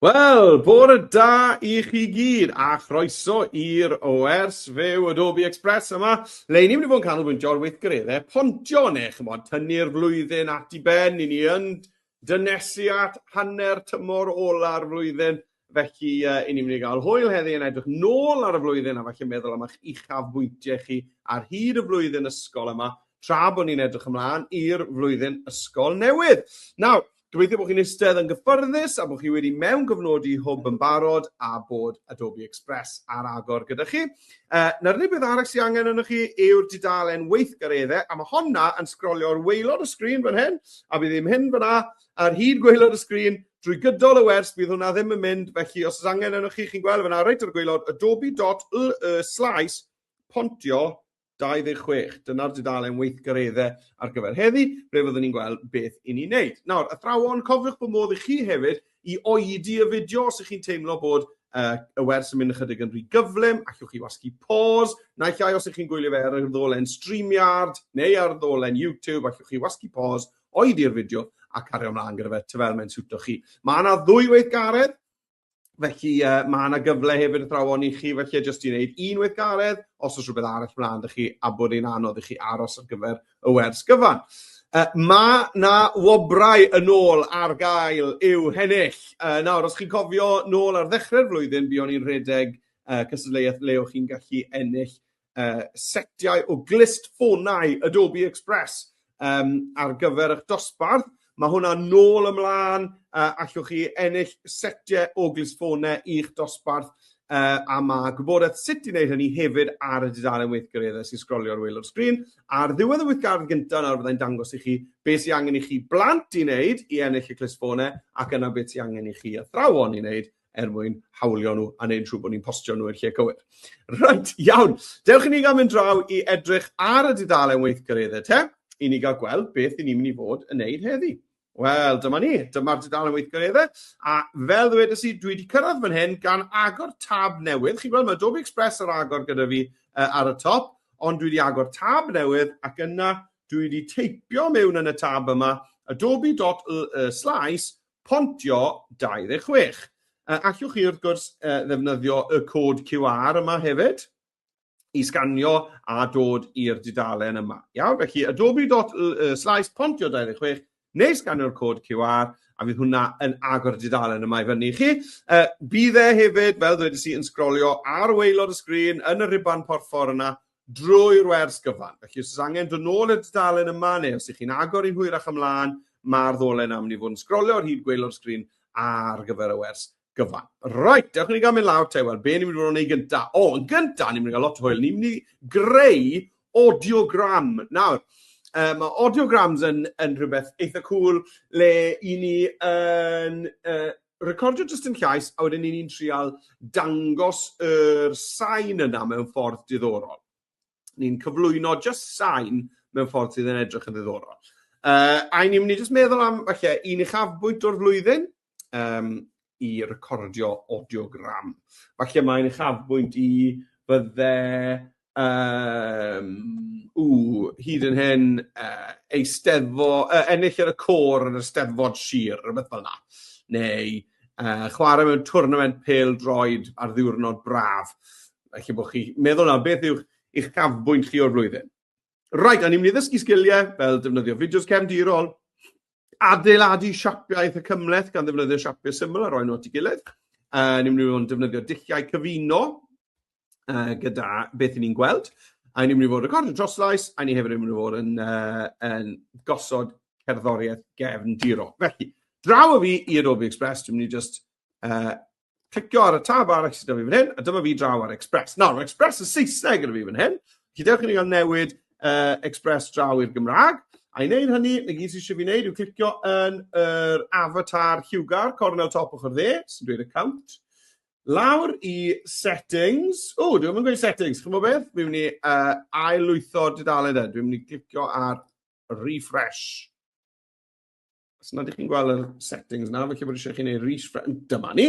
Wel, bore da i chi gyd, a chroeso i'r wers fyw Adobe Express yma, le ni'n mynd i fod yn canolbwyntio ar weithgareddau pontio, neu chymod, tynnu'r flwyddyn at i ben, i ni yn dynesu at hanner tymor ola'r flwyddyn, felly uh, i ni'n mynd i gael hwyl heddi yn edrych nôl ar y flwyddyn a falle meddwl am eich uchafbwyntiau chi ar hyd y flwyddyn ysgol yma, tra bod ni'n edrych ymlaen i'r flwyddyn ysgol newydd. Nawr, Gobeithio bod chi'n eistedd yn gyffyrddus a bod chi wedi mewn gyfnodi hwb yn barod a bod Adobe Express ar agor gyda chi. Uh, na'r unig beth arall sy'n angen arnoch chi yw'r dudalen weithgareddau, a mae honna yn sgrolio ar waelod y sgrin fan hyn, a bydd ddim hyn fyna ar hyd gwaelod y sgrin drwy gydol y wers, bydd hwnna ddim yn mynd, felly os oes angen arnoch chi, chi'n gweld fyna reit ar y gwaelod, adobe.le slaes pontio 26. Dyna'r dudalen weithgareddau ar gyfer heddi, ble fyddwn ni'n gweld beth i ni'n neud. Nawr, athrawon, cofiwch bod modd i chi hefyd i oedi y fideo os ych chi'n teimlo bod uh, y wers yn mynd ychydig yn rhy gyflym, allwch chi wasgu pause, naill ai os ych chi'n gwylio fe ar y ddolen StreamYard neu ar ddolen YouTube, allwch chi wasgu pause, oedi'r fideo a cario ymlaen gyda fe, ty fel mae'n siwto chi. Mae yna ddwy weithgaredd, Felly uh, mae yna gyfle hefyd athrawon i chi felly jyst i wneud un weithgaredd, os oes rhywbeth arall mlaen ydych chi a bod hi'n anodd i chi aros ar gyfer y wers gyfan. Uh, mae na wobrau yn ôl ar gael i'w hennill. Uh, nawr, os chi'n cofio nôl ar ddechrau'r flwyddyn, buon ni'n rhedeg uh, cystadleuaeth le o'ch chi'n gallu ennill uh, setiau o glustffonau Adobe Express um, ar gyfer eich dosbarth. Mae hwnna nôl ymlaen, uh, allwch chi ennill setiau o glustffonau i'ch dosbarth, uh, a mae gwybodaeth sut i wneud hynny hefyd ar y dudalen weithgareddau sy'n sgrolio ar waelod sgrin. Ar ddiwedd y weithgaredd gyntaf nawr byddai'n dangos i chi beth sy'n angen i chi blant i wneud i ennill y clustffonau ac yna beth sy'n angen i chi athrawon i wneud er mwyn hawlio nhw a neud yn siŵr bod ni'n postio nhw i'r lle cywir. Reit, iawn. Dewch i ni gael mynd draw i edrych ar y dudalen weithgareddau te, i ni gael gweld beth i ni'n mynd i fod yn neud heddi. Wel, dyma ni, dyma'r dudalen weithgareddau, a fel ddwedes i, dwi wedi cyrraedd fan hyn gan agor tab newydd. Chi'n gweld, mae Adobe Express ar agor gyda fi uh, ar y top, ond dwi wedi agor tab newydd ac yna dwi wedi teipio mewn yn y tab yma adobe.ly slaes Pontio 26. Allwch chi wrth gwrs ddefnyddio y cod QR yma hefyd i sganio a dod i'r dudalen yma. Iawn, felly adobe.ly slaes pontio 26 neu sganio'r cod QR a fydd hwnna yn agor y dudalen yma i fyny i chi. Uh, bydd e hefyd, fel dweud i, yn sgrolio ar waelod y sgrin yn y rhuban porffor yna drwy'r wers gyfan. Felly os oes angen dod nôl i'r dudalen yma, neu os ych chi'n agor un hwyrach ymlaen, mae'r ddolen am mynd i fod yn sgrolio ar hyd gwaelod sgrin ar gyfer y wers gyfan. Reit, dewch i ni gael mynd lawr te, wel, be ni'n mynd i fod yn ei gynta? O, yn gynta, ni'n mynd i gael lot o hwyl, ni'n mynd i greu audiogram. Nawr, uh, mae audiograms yn, yn rhywbeth eitha cool le i ni yn uh, recordio jyst yn llais a wedyn ni'n trial dangos yr sain yna mewn ffordd diddorol. Ni'n cyflwyno jyst sain mewn ffordd sydd yn edrych yn ddiddorol. Uh, a ni'n mynd i jyst meddwl am falle un uchafbwynt o'r flwyddyn um, i recordio audiogram. Falle mae'n uchafbwynt i fydde Yym, ww, hyd yn hyn, uh, eisteddfo, uh, ennill yn y côr yn yr Eisteddfod Sir, rhywbeth fel yna. Neu uh, chwarae mewn tournament pêl droed ar ddiwrnod braf. Felly bod chi meddwl nawr beth yw'ch uchafbwynt chi o'r flwyddyn. Rhaid, a ni'n mynd i ddysgu sgiliau fel defnyddio fideos cefndirol, adeiladu siapiau eitha cymhleth gan ddefnyddio siapiau syml a rhoi nhw at ei gilydd. Uh, ni'n mynd i fod yn defnyddio dulliau cyfuno uh, gyda beth ni'n gweld. A ni'n mynd i fod yn recordio droslais, a ni hefyd yn mynd i fod yn, uh, yn gosod cerddoriaeth gefndirol. Felly, draw o fi i Adobe Express, dwi'n mynd i just uh, clicio ar y tab arall sydd gyda fi fan hyn, a dyma fi draw ar Express. Nawr, mae Express yn Saesneg gyda fi fan hyn. Felly dewch i ni gael newid uh, Express draw i'r Gymraeg. A i wneud hynny, na gyd sydd eisiau fi wneud yw clicio yn yr avatar lliwgar, cornel top ochr dde, sy'n dweud account. Lawr i settings. O, dwi'n mynd gweud settings. Chymod beth? Dwi'n mynd i uh, ail-lwytho'r dudalen e. Dwi'n mynd i clicio ar refresh. Os nad ydych chi'n gweld yr settings na, felly bod eisiau chi wneud refresh. Dyma ni.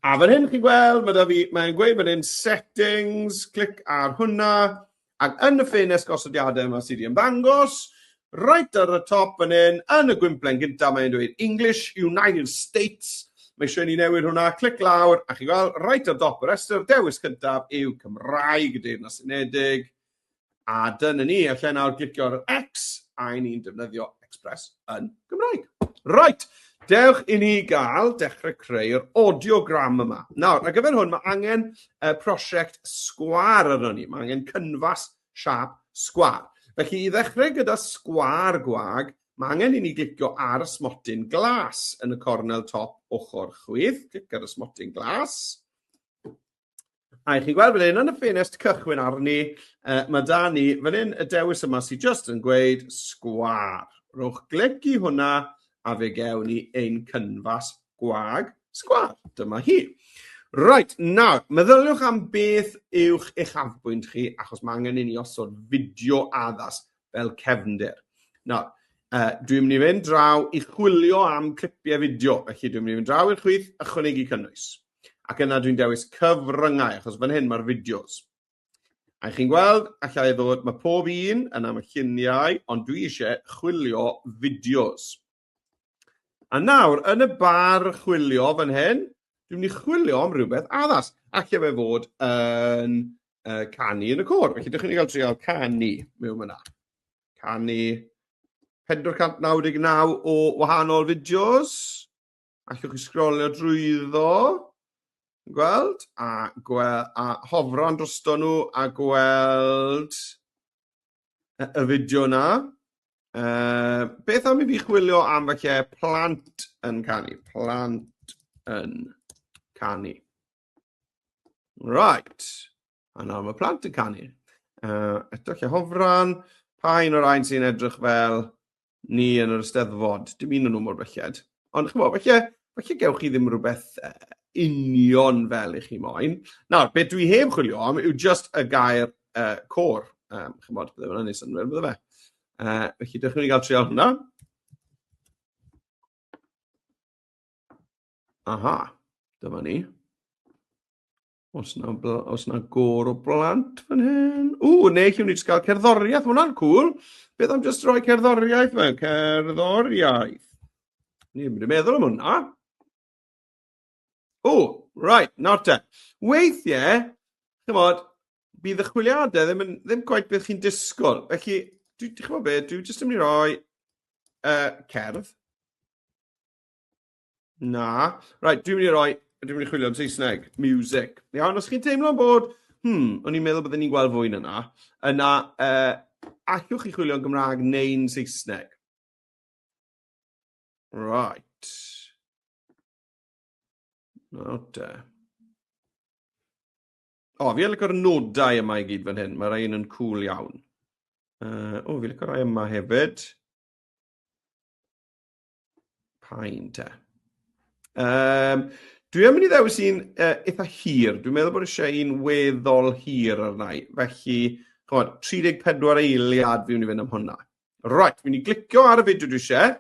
A fan hyn chi'n gweld, mae da fi, mae'n gweud fan hyn settings, clic ar hwnna. Ac yn y ffenest gosodiadau yma sydd wedi ymddangos, right ar y top fan hyn, yn y gwymplen gyntaf mae'n dweud English United States. Mae eisiau ni newid hwnna, clic lawr, a chi'n gweld, reit ar dop y rhestr, dewis cyntaf yw Cymraeg y Deyrnas Unedig. A dyna ni, allai nawr glicio ar yr X, a i ni'n defnyddio Express yn Gymraeg. Right, dewch i ni gael dechrau creu'r audiogram yma. Nawr, ar gyfer hwn, mae angen uh, prosiect sgwar arno ni. Mae angen cynfas siâp sgwâr. Felly, i ddechrau gyda sgwâr gwag, mae angen i ni glicio ar y smotyn glas yn y cornel top ochr chwith. Clic ar y smotyn glas. A i chi'n gweld fan hyn, yn y ffenest cychwyn arni, uh, mae da ni fan hyn y dewis yma sydd just yn gweud sgwâr. Rhowch glic i hwnna a fe gewn ni ein cynfas gwag sgwâr. Dyma hi. Reit, nawr, meddyliwch am beth yw'ch uchafbwynt chi, achos mae angen i ni osod fideo addas fel cefndir. Nawr, uh, dwi'n mynd i fynd draw i chwilio am clipiau fideo, felly dwi'n mynd i fynd draw i'r chwith, ychwanegu cynnwys. Ac yna dwi'n dewis cyfryngau, achos fan hyn mae'r fideos. A chi'n gweld, allai ddod, mae pob un yn am y lluniau, ond dwi eisiau chwilio fideos. A nawr, yn y bar chwilio fan hyn, dwi'n mynd i chwilio am rhywbeth addas. Alla fe fod yn uh, canu yn y côr. Felly, dych chi'n gael trial canu mewn fyna. Canu 499 o wahanol fideos. Allwch chi sgrolio drwyddo. Gweld? A, gwel, a hofran drosto nhw a gweld y, y fideo na. Uh, beth am i fi chwilio am falle plant yn canu? Plant yn canu. Right. A nawr mae plant yn canu. Uh, eto lle hofran. Pa un o'r rhain sy'n edrych fel ni yn yr Eisteddfod? Dim un o'n nhw mor belled. Ond chymod, falle, falle gewch chi ddim rhywbeth uh, union fel i chi moyn. Nawr, beth dwi heb chwilio am yw just y gair uh, côr. Um, chymod, bydde hwnna'n neud synnwyr, bydde fe. Uh, felly, dewch i ni gael trial hwnna. Aha, dyma ni. Os na, os na gôr o blant fan hyn. Ww, neu lle ni jyst gael cerddoriaeth, hwnna'n cool. Beth am jyst rhoi cerddoriaeth mewn? Cerddoriaeth. Ni'n mynd i meddwl am hwnna. O, right, nawr te. Weithiau, chymod, bydd y chwiliadau ddim, yn, ddim quite beth chi'n disgwyl. Felly, dwi, chymod beth, dwi jyst yn mynd i roi uh, cerdd. Na. Right, dwi'n mynd i roi, dwi'n mynd i chwilio am Saesneg, music. Iawn, os chi'n teimlo bod, hmm, o'n i'n meddwl byddwn ni'n gweld fwy na yna, yna, uh, allwch chi chwilio yn Gymraeg neu'n Saesneg. Right. Nawr te. O, fi yn licio'r nodau yma i gyd fan hyn. Mae rhain yn cool iawn. Uh, o, fi licio'r rhai yma hefyd. Pain te. Um, dwi am mynd i ddewis un uh, eitha hir. Dwi'n meddwl bod eisiau un weddol hir arna i. Felly, chymod, 34 eiliad fi'n mynd i fynd am hwnna. Right, fi'n mynd i glicio ar y fideo dwi eisiau.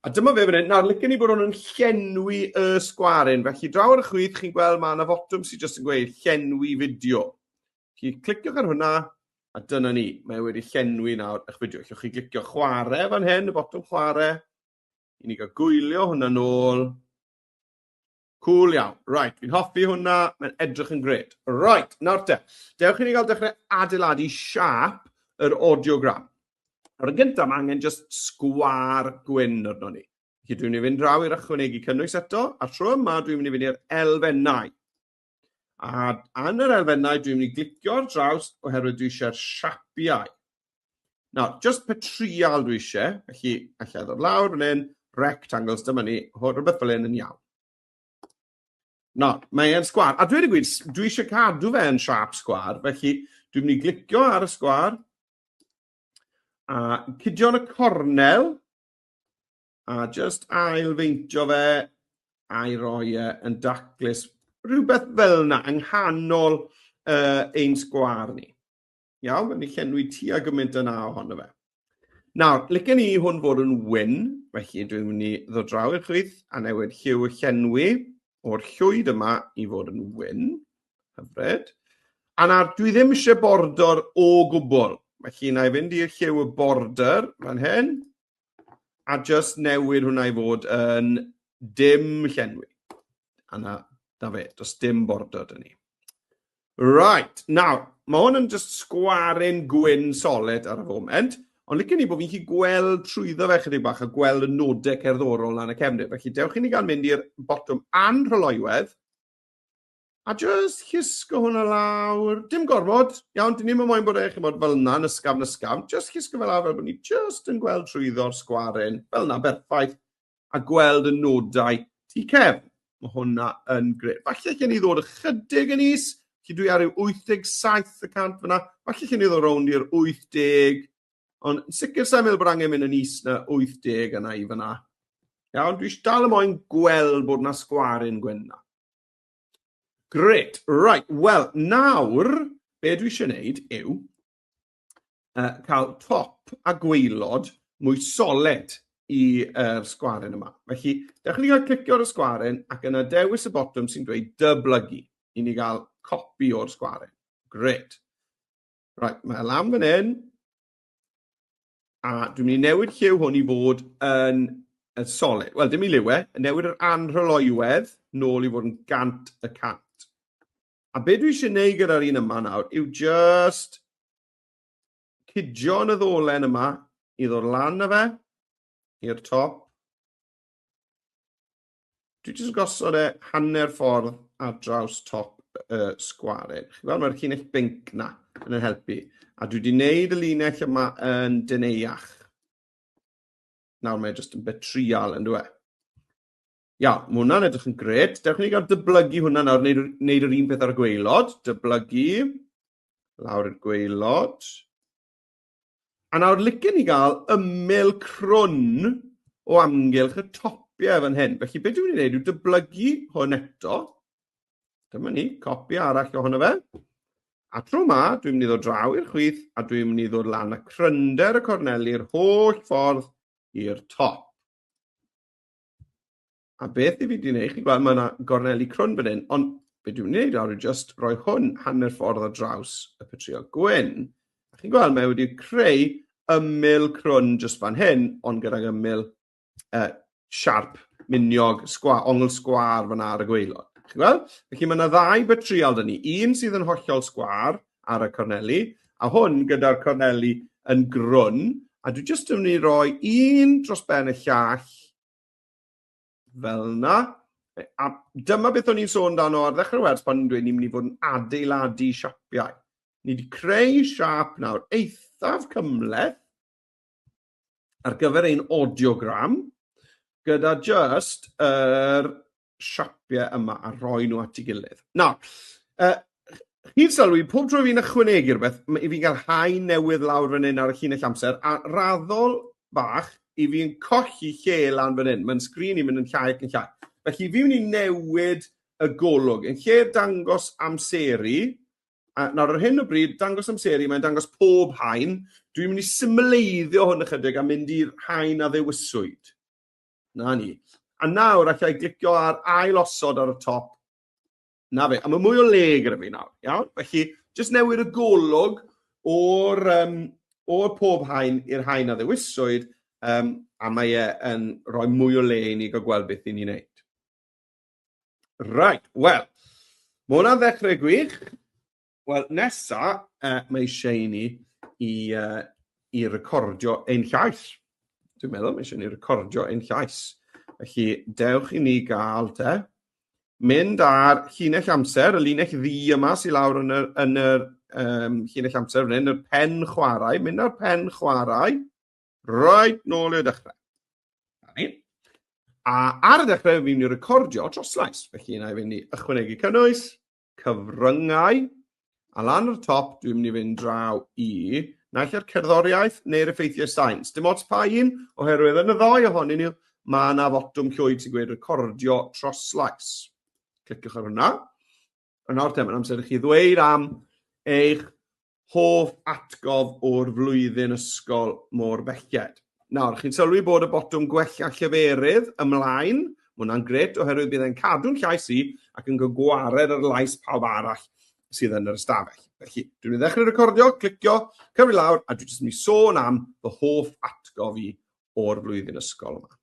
A dyma fe fan hyn. Nawr, licen i bod hwn yn llenwi y sgwarin. Felly, draw ar y chwith, chi'n gweld mae yna fotwm sydd jyst yn gweud llenwi fideo. Chi cliciwch ar hwnna, a dyna ni. Mae wedi llenwi nawr eich fideo. Allwch chi glicio chwarae fan hyn, y botwm chwarae. I ni gael gwylio hwnna nôl. Cool iawn. Right, fi'n hoffi hwnna. Mae'n edrych yn gret. Right, nawr te. Dewch i ni gael dechrau adeiladu siâp yr audiogram. Nawr yn gyntaf, mae angen just sgwâr gwyn arno ni. Felly dwi'n mynd i fynd draw i'r ychwanegu cynnwys eto, a tro yma dwi'n mynd i fynd i'r elfennau. A yn yr elfennau, dwi'n mynd i glicio ar draws oherwydd dwi eisiau'r siapiau. Nawr, just petrial dwi eisiau, felly allai ddod lawr fan hyn, rectangles, dyma ni, rhywbeth fel hyn yn iawn. Nawr, mae e'n sgwar. A dweud y gwir, dwi eisiau cadw fe yn siap sgwar, felly dwi'n mynd i glicio ar y sgwar, a cydio yn y cornel, a just ail-feintio fe, a'i roi e yn daclus, rhywbeth fel yna, yng nghanol uh, ein sgwar ni. Iawn, mae'n llenwi tua gymaint yna ohono fe. Nawr, licen i hwn fod yn wyn, felly dwi'n mynd i ddod draw i'r chwith a newid lliw y llenwi o'r llwyd yma i fod yn wyn. Hyfryd. A nawr, dwi ddim eisiau bordor o gwbl. Felly, na i fynd i'r lliw y border fan hyn, a just newid hwnna i fod yn dim llenwi. A na, na fe, does dim border 'da ni. Right, nawr, mae hwn yn just sgwaryn gwyn solid ar y foment, ond licen i bod fi'n gallu gweld trwyddo fe chydig bach a gweld y nodau cerddorol 'na yn y cefndir. Felly dewch i ni gael mynd i'r botwm anrhyloywedd, a just llusgo hwnna lawr. Dim gormod, iawn, dyn ni'm yn moyn bod e, chimod, fel yna, yn ysgafn ysgafn. Just llusgo fe lawr fel bod ni just yn gweld trwyddo'r sgwaryn, fel yna, berffaith, a gweld y nodau tu cefn. Mae hwnna yn grêt. Falle lle ni ddod ychydig yn is, lle dwi ar ryw 87% fyna, falle lle ni ddod rownd i'r 80, ond yn sicr sa'n meddwl bod angen mynd yn is na 80 yna i fyna. Iawn, dwi dal y moyn gweld bod yna sgwaryn gwyn na. Grêt, right, wel, nawr, be dwi eisiau gwneud yw cael top a gwaelod mwy solid i'r sgwaren yma. Felly, dewch i ni gael clicio ar y sgwaren ac yna dewis y botwm sy'n dweud dyblygu i ni gael copi o'r sgwaren. Grêt. Right, mae e lan fan hyn. A dwi'n mynd i newid lliw hwn i fod yn, yn solid. Wel, dim i liw e, newid yr anrhyloywedd nôl i fod yn 100%. A be dwi eisiau gwneud gyda'r un yma nawr yw just cydio yn y ddolen yma i ddod lan â fe i'r top. Dwi jyst yn gosod e hanner ffordd ar draws top y sgwaren. Chi'n gweld mae'r llinell binc na yn yn helpu. A dwi wedi gwneud y linell yma yn deneuach. Nawr mae e jyst yn betrial yn dweud. Iawn, mae hwnna'n edrych yn grêt. Dewch i ni gael dyblygu hwnna nawr, wneud, wneud yr un peth ar y gwaelod. Dyblygu, lawr i'r gwaelod. A nawr licen ni gael ymyl crwn o amgylch y topiau fan hyn. Felly beth dwi'n mynd i wneud yw dyblygu hwn eto. Dyma ni, copi arall ohono fe. A tro ma, dwi'n mynd i ddod draw i'r chwith a dwi'n mynd i ddod lan y crynder y corneli'r holl ffordd i'r top. A beth i fi wedi gwneud, chi'n gweld mae yna gorneli crwn fan hyn, ond be dwi'n gwneud nawr yw just rhoi hwn hanner ffordd ar draws y petryal gwyn. A chi'n gweld mae wedi creu ymyl crwn just fan hyn, ond gydag ymyl siarp, miniog, sgwa, ongl sgwâr fan ar y gwaelod. Chi'n gweld? Felly mae yna ddau betryal 'da ni. Un sydd yn hollol sgwâr ar y corneli, a hwn gyda'r corneli yn grwn, a dwi jyst yn mynd i roi un dros ben y llall fel yna. A dyma beth o'n i'n sôn amdano ar ddechrau'r wers pan o'n i'n dweud ni'n mynd i fod yn adeiladu siapiau. Ni wedi creu siap nawr eithaf cymhleth ar gyfer ein audiogram gyda just yr siapiau yma a rhoi nhw at ei gilydd. Nawr, chi'n sylwi, pob tro fi'n ychwanegu rhywbeth, i fi'n cael haen newydd lawr fan hyn ar y llinell amser, a raddol bach i fi'n colli lle lan fan hyn. Mae'n sgrin i'n mynd yn llai ac yn llai. Felly fi'n mynd i newid y golwg. Yn lle dangos amseru, a nawr ar hyn o bryd, dangos amseru, mae'n dangos pob haen. Dwi'n mynd i symleiddio hwn ychydig a mynd i'r haen a ddewiswyd. Na ni. A nawr allai glicio ar ail osod ar y top. Na fe. A mae mwy o le gyda fi nawr. Iawn? Felly, jyst newid y golwg o'r, um, o'r pob haen i'r haen a ddewiswyd, um, a mae e yn rhoi mwy o le i ni gael gweld beth i ni'n neud. Right, wel, mae hwnna'n ddechrau gwych. Wel, nesa, mae eisiau i ni i, i recordio ein llais. Dwi'n meddwl, mae eisiau i ni recordio ein llais. Felly, dewch i ni gael te, mynd ar llinell amser, y linell ddu yma sy'n lawr yn yr, yn yr um, llinell amser fan hyn, yr pen chwarae, mynd ar pen chwarae, right nôl i'r dechrau. Na ni. A ar y dechrau, fi'n mynd i recordio troslais. Felly, na i fynd i ychwanegu cynnwys, cyfryngau, a lan ar y top, dwi'n mynd i fynd draw i naill ai'r cerddoriaeth neu'r effeithiau sain. Dim ots pa un, oherwydd yn y ddau ohonyn nhw, mae yna fotwm llwyd sy'n gweud recordio troslais. Cliciwch ar hwnna. A nawr te, mae'n amser i chi ddweud am eich hoff atgof o'r flwyddyn ysgol mor belled. Nawr, chi'n sylwi bod y botwm gwella lleferydd ymlaen. Mae hwnna'n grêt oherwydd bydd e'n cadw'n llais i ac yn cael gwared ar lais pawb arall sydd yn yr ystafell. Felly, dwi'n mynd i ddechrau recordio, clicio, cyfri lawr, a dwi jyst yn mynd i sôn am fy hoff atgof i o'r flwyddyn ysgol yma.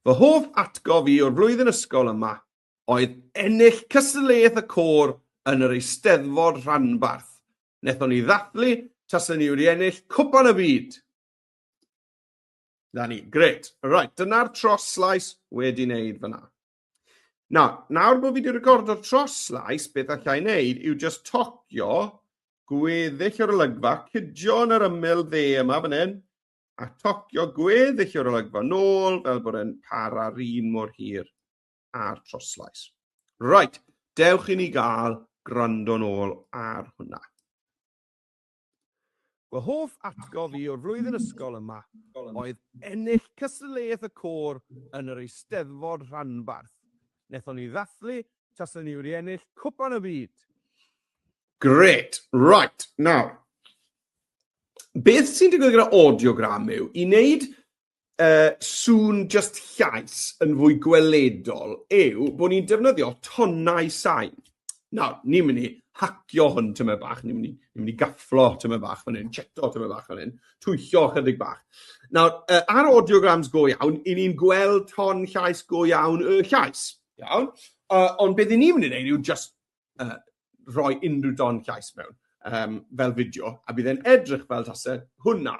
Fy hoff atgof i o'r flwyddyn ysgol yma oedd ennill cystadleuaeth y côr yn yr Eisteddfod Rhanbarth. Nethon ni ddathlu tasen ni wedi ennill Cwpan y Byd. Na ni, grêt. Right, dyna'r troslais wedi wneud fyna. Nawr, nawr bod fi wedi recordo'r troslais, beth allai wneud yw just tocio gweddill yr olygfa, cydio yn yr ymyl dde yma fan hyn, a tocio gweddill yr olygfa nôl fel bod e'n para'r un mor hir a'r troslais. Right, dewch i ni gael gwrando nôl ar hwnna. Fy hoff atgof i o'r flwyddyn ysgol yma oedd ennill cystadleuaeth y côr yn yr Eisteddfod Rhanbarth. Nethon ni ddathlu tasen ni wedi ennill Cwpan y Byd. Grêt. Right, nawr. Beth sy'n digwydd gyda audiogram yw, i wneud sŵn jyst llais yn fwy gweledol yw bod ni'n defnyddio tonnau sain. Nawr, ni'n mynd i hacio hwn tymed bach, ni'n mynd i, ni mynd i gafflo tymed bach fan hyn, cheto tymed bach fan hyn, twyllo chydig bach. Nawr, ar audiograms go iawn, i ni'n gweld ton llais go iawn y llais. Iawn? Ond beth i ni'n mynd i wneud yw just rhoi unrhyw don llais mewn fel fideo, a bydd e'n edrych fel tase hwnna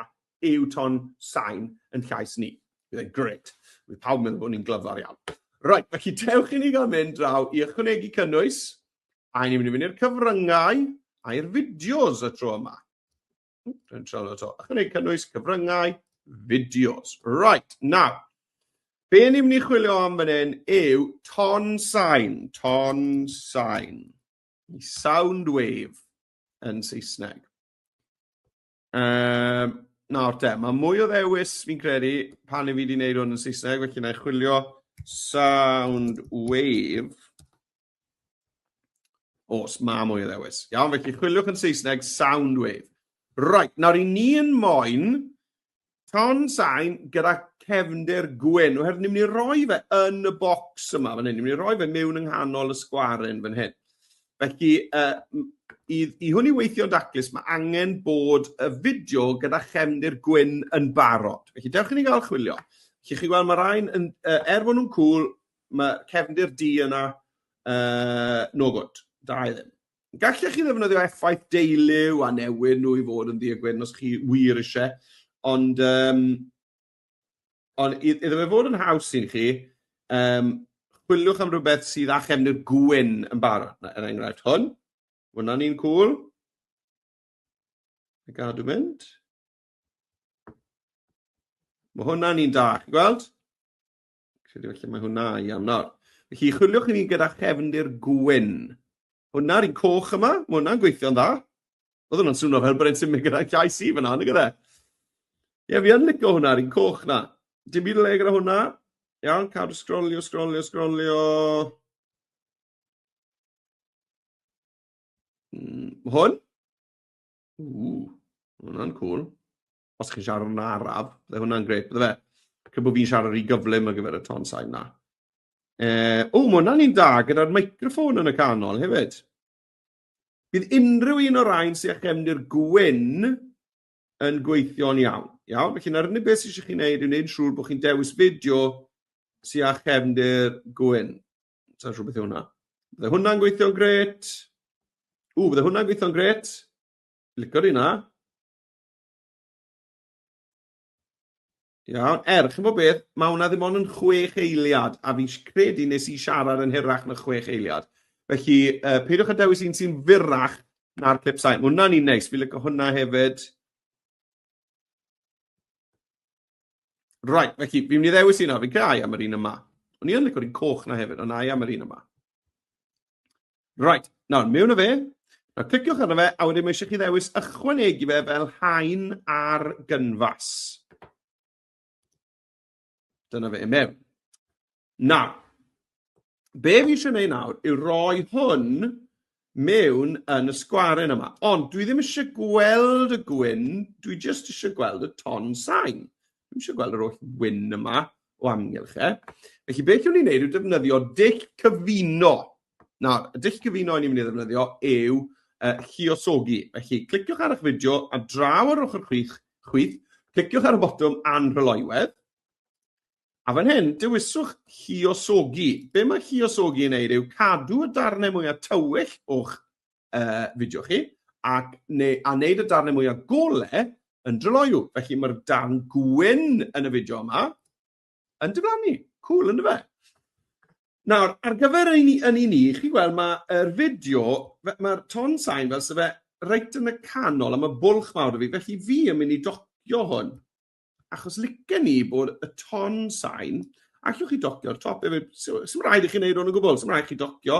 yw ton sain yn llais ni. Bydd e'n grêt. Bydd pawb yn meddwl bod ni'n glyfar iawn. Right, felly dewch i ni gael mynd draw i ychwanegu cynnwys, a ni'n mynd i fynd i'r cyfryngau a i'r fideos y tro yma. Dwi'n trio eto. Ychwanegu cynnwys, cyfryngau, fideos. Right, now, be ni'n mynd i chwilio am fan hyn yw ton sain. Ton sain. Sound wave yn Saesneg. Nawr te, mae mwy o ddewis fi'n credu pan i fi wedi gwneud hwn yn Saesneg, felly na i chwilio sound wave. Os, mae mwy o ddewis. Iawn, felly chwiliwch yn Saesneg sound wave. Right, nawr i ni yn moyn ton sain gyda cefndir gwyn, oherwydd ni'n mynd i roi fe yn y bocs yma fan hyn, ni'n mynd i roi fe mewn yng nghanol y sgwaren fan hyn. Felly, i hwn i weithio'n daclus, mae angen bod y fideo gyda chefndir gwyn yn barod. Felly, dewch i ni gael chwilio. Felly, chi gweld mae rhain, yn, er bod nhw'n cool, mae cefndir du yna, no good, da i ddim. Gallech chi ddefnyddio effaith deiliw a newid nhw i fod yn ddu a gwyn os chi wir eisiau, ond, ond iddo fe fod yn haws i chi, chwiliwch am rhywbeth sydd â chefndir gwyn yn barod. Er enghraifft hwn, hwnna'n un cool. A gadw mynd. Mae hwnna'n un da, chi'n gweld? Credu felly mae hwnna i am nawr. Felly chwiliwch i ni gyda chefndir gwyn. Hwnna'r un coch yma, mae hwnna'n gweithio'n dda. Oedd hwnna'n swnio fel bod e'n symud gyda llais i fyna, nag yna? Ie, fi yn licio hwnna'r un coch na. Dim byd o le gyda hwnna. Iawn, cadw sgrolio, sgrolio, sgrolio. Hwn? Ww, hwnna'n cool. Os chi'n siarad yn araf, bydde hwnna'n grêt, bydde fe? Cyn bod fi'n siarad rhy gyflym ar gyfer y ton sain na. O, mae hwnna'n un da gyda'r microffon yn y canol hefyd. Bydd unrhyw un o'r rhain sy'n chefndir gwyn yn gweithio'n iawn. Iawn, felly na'r unig beth sydd eisiau chi wneud yw wneud yn siŵr bod chi'n dewis fideo sy'n â chefndir gwyn. Sa'n siŵr beth yw hwnna. Bydde hwnna'n gweithio'n grêt. Ww, bydde hwnna'n gweithio'n grêt. Licio'r un na. Iawn, chi'n bod beth, mae hwnna ddim ond yn 6 eiliad, a fi'n credu nes i siarad yn hirach na 6 eiliad. Felly, peidiwch â dewis un sy'n fyrrach na'r clip sain. Mae hwnna'n un neis, fi'n licio hwnna hefyd. Right, felly, fi'n mynd i ddewis un o'r, fi'n credu am yr un yma. O'n i yn licio'r un coch na hefyd, ond ai am yr un yma. Right, nawr, mewn o fe. Nawr, cliciwch arno fe, a wedyn mae eisiau chi ddewis ychwanegu fe fel haen ar gynfas. Dyna fe, mewn. Nawr, be fi eisiau gwneud nawr yw roi hwn mewn yn y sgwaren yma. Ond dwi ddim eisiau gweld y gwyn, dwi jyst eisiau gweld y ton sain. Dwi'm eisiau gweld yr holl wyn yma o amgylch e. Felly beth yw'n ni'n neud yw defnyddio dull cyfuno. Nawr, y dull cyfuno ni'n mynd i ddefnyddio yw lluosogi. Felly, cliciwch ar eich fideo a draw ar ochr chwith, cliciwch ar y botwm anhryloywedd. A fan hyn, dewiswch lluosogi. Be mae lluosogi yn neud yw cadw y darnau mwyaf tywyll o'ch fideo chi, ac neu, a wneud y darnau mwyaf gole yn dryloyw. Felly mae'r darn gwyn yn y fideo yma yn diflannu. Cool, ynddo fe? Nawr, ar gyfer yn un i ni, chi'n gweld mae'r fideo, mae'r ton sain fel sydd fe reit yn y canol, a mae bwlch mawr 'da fi, felly fi yn mynd i docio hwn. Achos licen ni bod y ton sain, allwch chi docio'r top hefyd, sy'm rhaid i chi wneud hwn o gwbl, sy'm rhaid chi docio,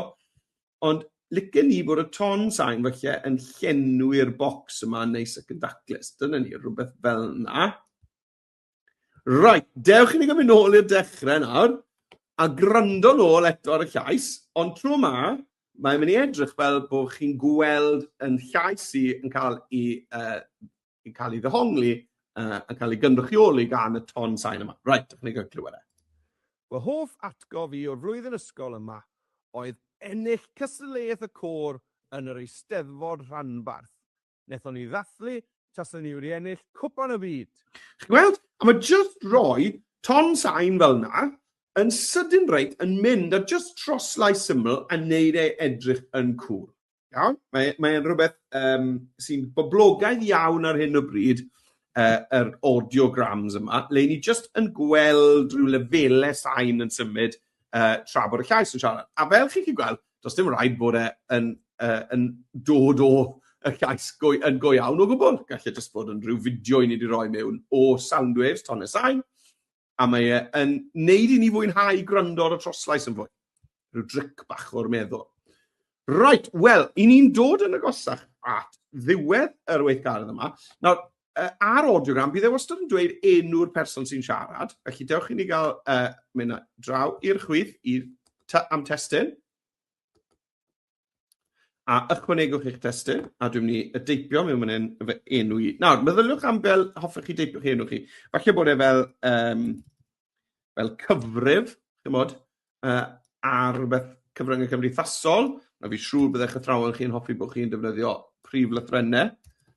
ond licen ni bod y ton sain falle yn llenwi'r bocs yma neis ac yn daclus. Dyna ni, rhywbeth fel yna. Right, dewch i ni gymryd nôl i'r dechrau nawr, a gwrando nôl eto ar y llais, ond tro yma, mae'n mynd i edrych fel bod chi'n gweld yn llais i yn cael ei, yn cael ei ddehongli, yn cael ei gynrychioli gan y ton sain yma. Right, dewch i ni gael clywed e. Fy hoff atgof i o'r flwyddyn ysgol yma oedd ennill cystadleuaeth y côr yn yr Eisteddfod Rhanbarth. Nethon ni ddathlu tasen ni wedi ennill cwpan y byd. Chi'n gweld? A mae jyst rhoi ton sain fel 'na yn sydyn reit yn mynd a jyst troslais syml a neud e edrych yn cŵl. Iawn? Mae mae'n rhywbeth sy'n boblogaidd iawn ar hyn o bryd, yr audiograms yma, le ni jyst yn gweld rhyw lefelau sain yn symud tra bod y llais yn siarad. A fel chi'n gallu gweld, does dim rhaid bod e yn, yn dod o y llais go, yn go iawn o gwbl. Gallai jyst bod yn rhyw fideo i ni wedi rhoi mewn o sound waves, tonnau sain, a mae e yn neud i ni fwynhau gwrando ar y troslais yn fwy. Rhyw dric bach o'r meddwl. Right, wel, i ni'n dod yn agosach at ddiwedd yr weithgaredd yma. Nawr, ar audiogram, bydd e wastad yn dweud enw'r person sy'n siarad, felly dewch i ni gael mynd draw i'r chwith i am testun, a ychwanegwch eich testun, a dwi'n mynd i deipio mewn fan hyn fy enw i. Nawr, meddyliwch am fel hoffech chi deipio'ch enw chi. Falle bod e fel, fel cyfrif, chymod, ar rhywbeth cyfryngau cymdeithasol. Na fi siŵr byddai'ch athrawon chi'n hoffi bod chi'n defnyddio prif lythrennau.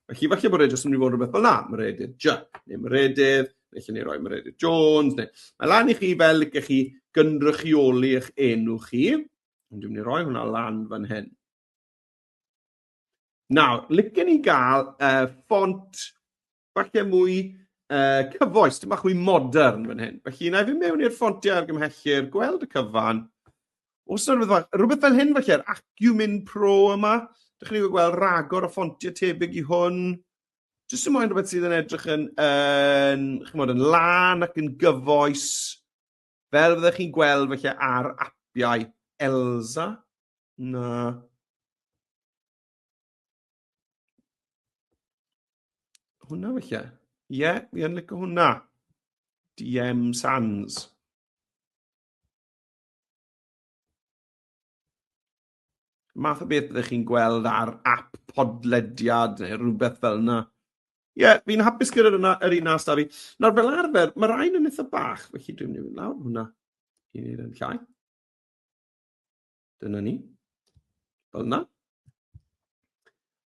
Felly falle bod e jyst yn mynd i fod rhywbeth fel 'na, Meredydd J, neu Meredydd, neu lle ni roi Meredydd Jones, neu... Mae lan i chi fel licech chi gynrychioli eich enw chi. Ond dwi'n mynd i roi hwnna lan fan hyn. Nawr, licen i gael ffont falle mwy cyfoes, dim bach mwy modern fan hyn. Felly, na i fynd mewn i'r ffontiau argymhellir, gweld y cyfan. Oes yna rhywbeth, rhywbeth fel hyn felly, Acumin Pro yma. Dych chi'n gweld ragor o ffontiau tebyg i hwn. Jyst yn moyn rhywbeth sydd yn edrych yn, yn, chymod, yn lân ac yn gyfoes. Fel fyddech chi'n gweld felly ar apiau Elsa. Na. Hwna felly. Ie, yeah, fi yn licio hwnna. DM Sans. Math o beth byddech chi'n gweld ar app podlediad neu rhywbeth fel yna. Ie, yeah, fi'n hapus gyda'r yna, yr un nas da fi. Nawr, fel arfer, mae rhain yn eitha bach, felly dwi'n mynd i fynd lawr hwnna i wneud yn llai. Dyna ni. Fel yna.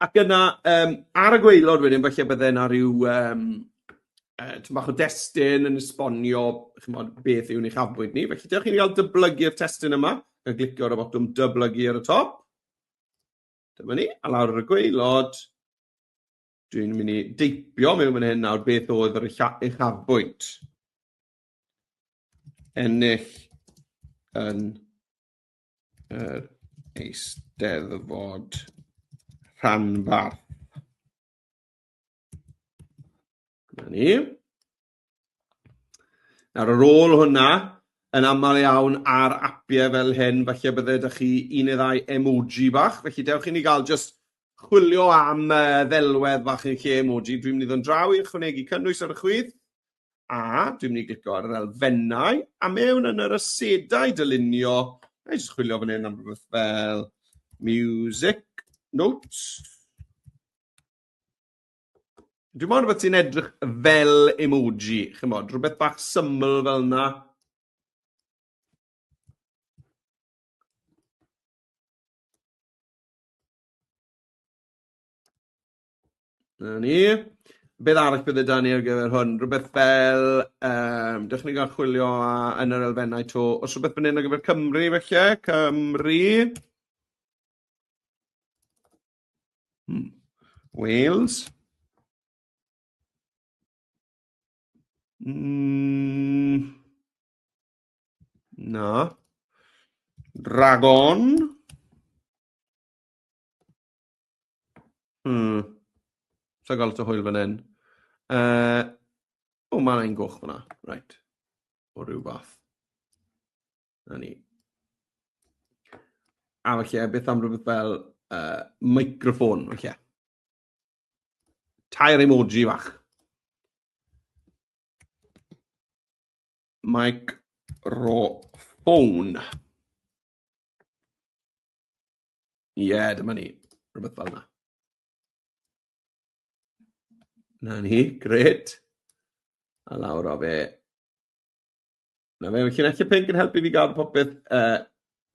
Ac yna, ar y gwaelod wedyn, falle bydde yna rhyw tipyn bach o destun yn esbonio chimod, beth yw'n uchafbwynt ni. Felly dewch i ni gael dyblygu'r testun yma, gan glicio ar y botwm dyblygu ar y top. Dyma ni, a lawr ar y gwaelod, dwi'n mynd i deipio mewn fan hyn nawr beth oedd yr uchafbwynt. Ennill yn yr Eisteddfod Rhanbarth. Dyna ni. Nawr ar ôl hwnna, yn aml iawn ar apiau fel hyn, falle bydde ydych chi un neu ddau emoji bach, felly dewch i ni gael jyst chwilio am ddelwedd bach yn lle emoji. Dwi'n mynd i ddod draw i ychwanegu cynnwys ar y chwith, a dwi'n mynd i glicio ar yr elfennau, a mewn yn yr asedau dylunio, na i jyst chwilio fan hyn am rhywbeth fel music notes. Dwi'n meddwl rhywbeth sy'n edrych fel emoji, chymod, rhywbeth bach syml fel yna. Na ni. Beth arall bydde da ni ar gyfer hwn? Rhywbeth fel, um, dewch ni gael chwilio yn yr elfennau to. Os rhywbeth fan hyn ar gyfer Cymru felly, Cymru. Wales. Na. Dragon. Sa'n gael lot o hwyl fan hyn. O, mae yna un goch fyna. Right. O ryw fath. Na ni. A falle, beth am rhywbeth fel microphone, falle. Tair emoji fach. Microphone. Ie, yeah, dyma ni. Rhywbeth fel yna. Na ni, gret. A lawr o fe. Na fe, mae llinellau pink yn helpu fi gael popeth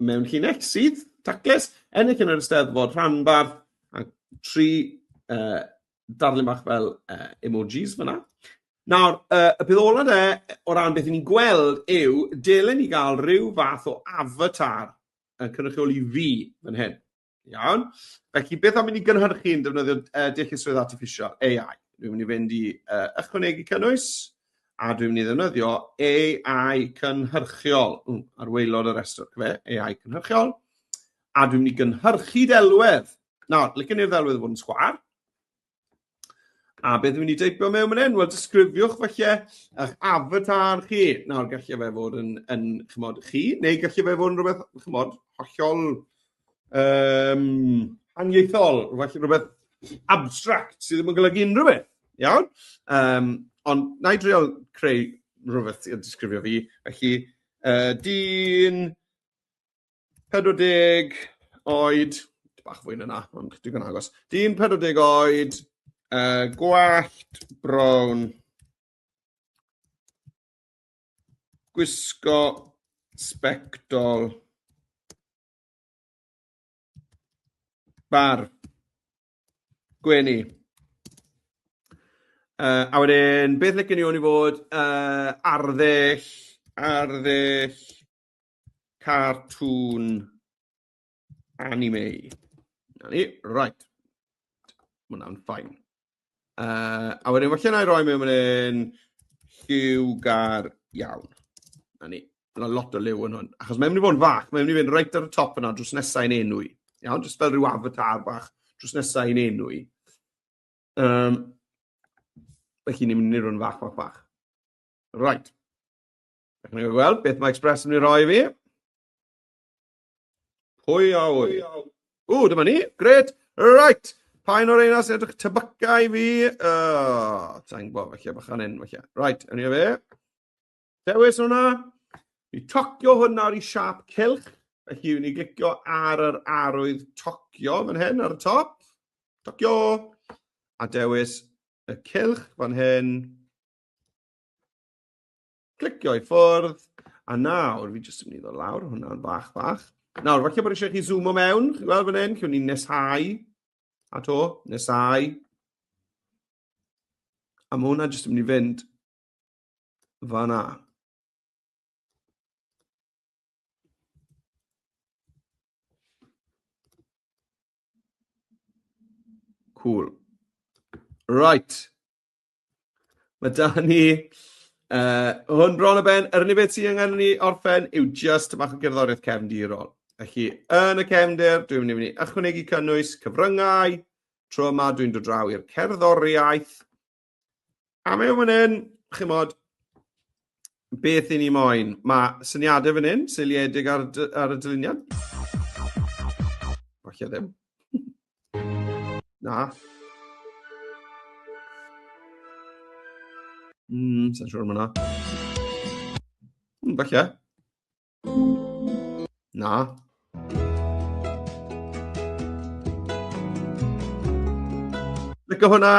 mewn llinell sydd, taclus. Ennill yn yr Eisteddfod rhanbarth, a 3 darlun bach fel emojis fyna. Nawr, y peth ola de, o ran beth ni'n gweld yw, dylen ni gael rhyw fath o avatar yn cynrychioli fi fan hyn. Iawn? Felly, beth am i ni gynhyrchu yn defnyddio deallusrwydd artiffisial, AI? Dwi'n mynd i fynd i ychwanegu cynnwys, a dwi'n mynd i ddefnyddio AI cynhyrchiol, ar waelod y rhestr, cyfe, AI cynhyrchiol, a dwi'n mynd i gynhyrchu delwedd. Nawr, licen i'r ddelwedd fod yn sgwâr. A beth dwi'n mynd i deipio mewn fan hyn? Wel, disgrifiwch falle eich avatar chi. Nawr, gallai fe fod yn, yn chymod, chi, neu gallai fe fod yn rhywbeth, chymod, hollol haniaethol, rhywbeth, rhywbeth abstract sydd ddim yn golygu unrhyw beth. Iawn? Ond na i dreial creu rhywbeth i disgrifio fi. Felly, dyn 40 oed, bach fwy na 'na, ond digon agos. Dyn 40 oed, gwallt brown, gwisgo sbectol, barf, gwenu. A wedyn, beth licen i hwn i fod? Arddull, arddull, cartŵn anime. Na ni, right. Mae hwnna'n fine. A wedyn, falle na i roi mewn fan hyn lliwgar iawn. Na ni. Mae yna lot o liw yn hwn. Achos mae'n mynd i fod yn fach, mae'n mynd i fynd reit ar y top yna drws nesau i'n enw i. Iawn, jyst fel rhyw avatar bach drws nesau i'n enw i. Felly ni'n mynd i rhywun fach, fach, fach. Right. Dach chi'n gweld beth mae Express yn mynd i roi i fi? Pwy a wy? O, dyma ni. Gret. Right. Pa un o'r reina sy'n edrych tebyca i fi? Sa'n gwybod, falle bachan hyn, falle. Right, yn i fe. Dewis hwnna. Fi tocio hwn nawr i siap cylch. Felly, ni glicio ar yr arwydd tocio fan hyn ar y top. Tocio. A dewis y cylch fan hyn. Clicio i ffwrdd, a nawr fi jyst yn mynd i ddod lawr hwnna'n fach fach. Nawr, falle bod eisiau chi zoomo mewn, chi'n gweld fan hyn, chi'n ni'n neshau, a to, neshau. A mae hwnna jyst yn mynd i fynd fan'na. Cool. Right. Mae da ni hwn bron o ben. Yr unig beth sydd angen ni orffen yw just bach o gerddoriaeth cefndirol. Felly, yn y cefndir, dwi'n mynd i fynd i ychwanegu cynnwys cyfryngau. Tro yma, dwi'n dod draw i'r cerddoriaeth. A mewn fan hyn, chimod, beth i ni moyn? Mae syniadau fan hyn, seiliedig ar, ar y dyluniad. Falle ddim. Na. Sa'n siŵr am hwnna. Falle. Na. Licio hwnna.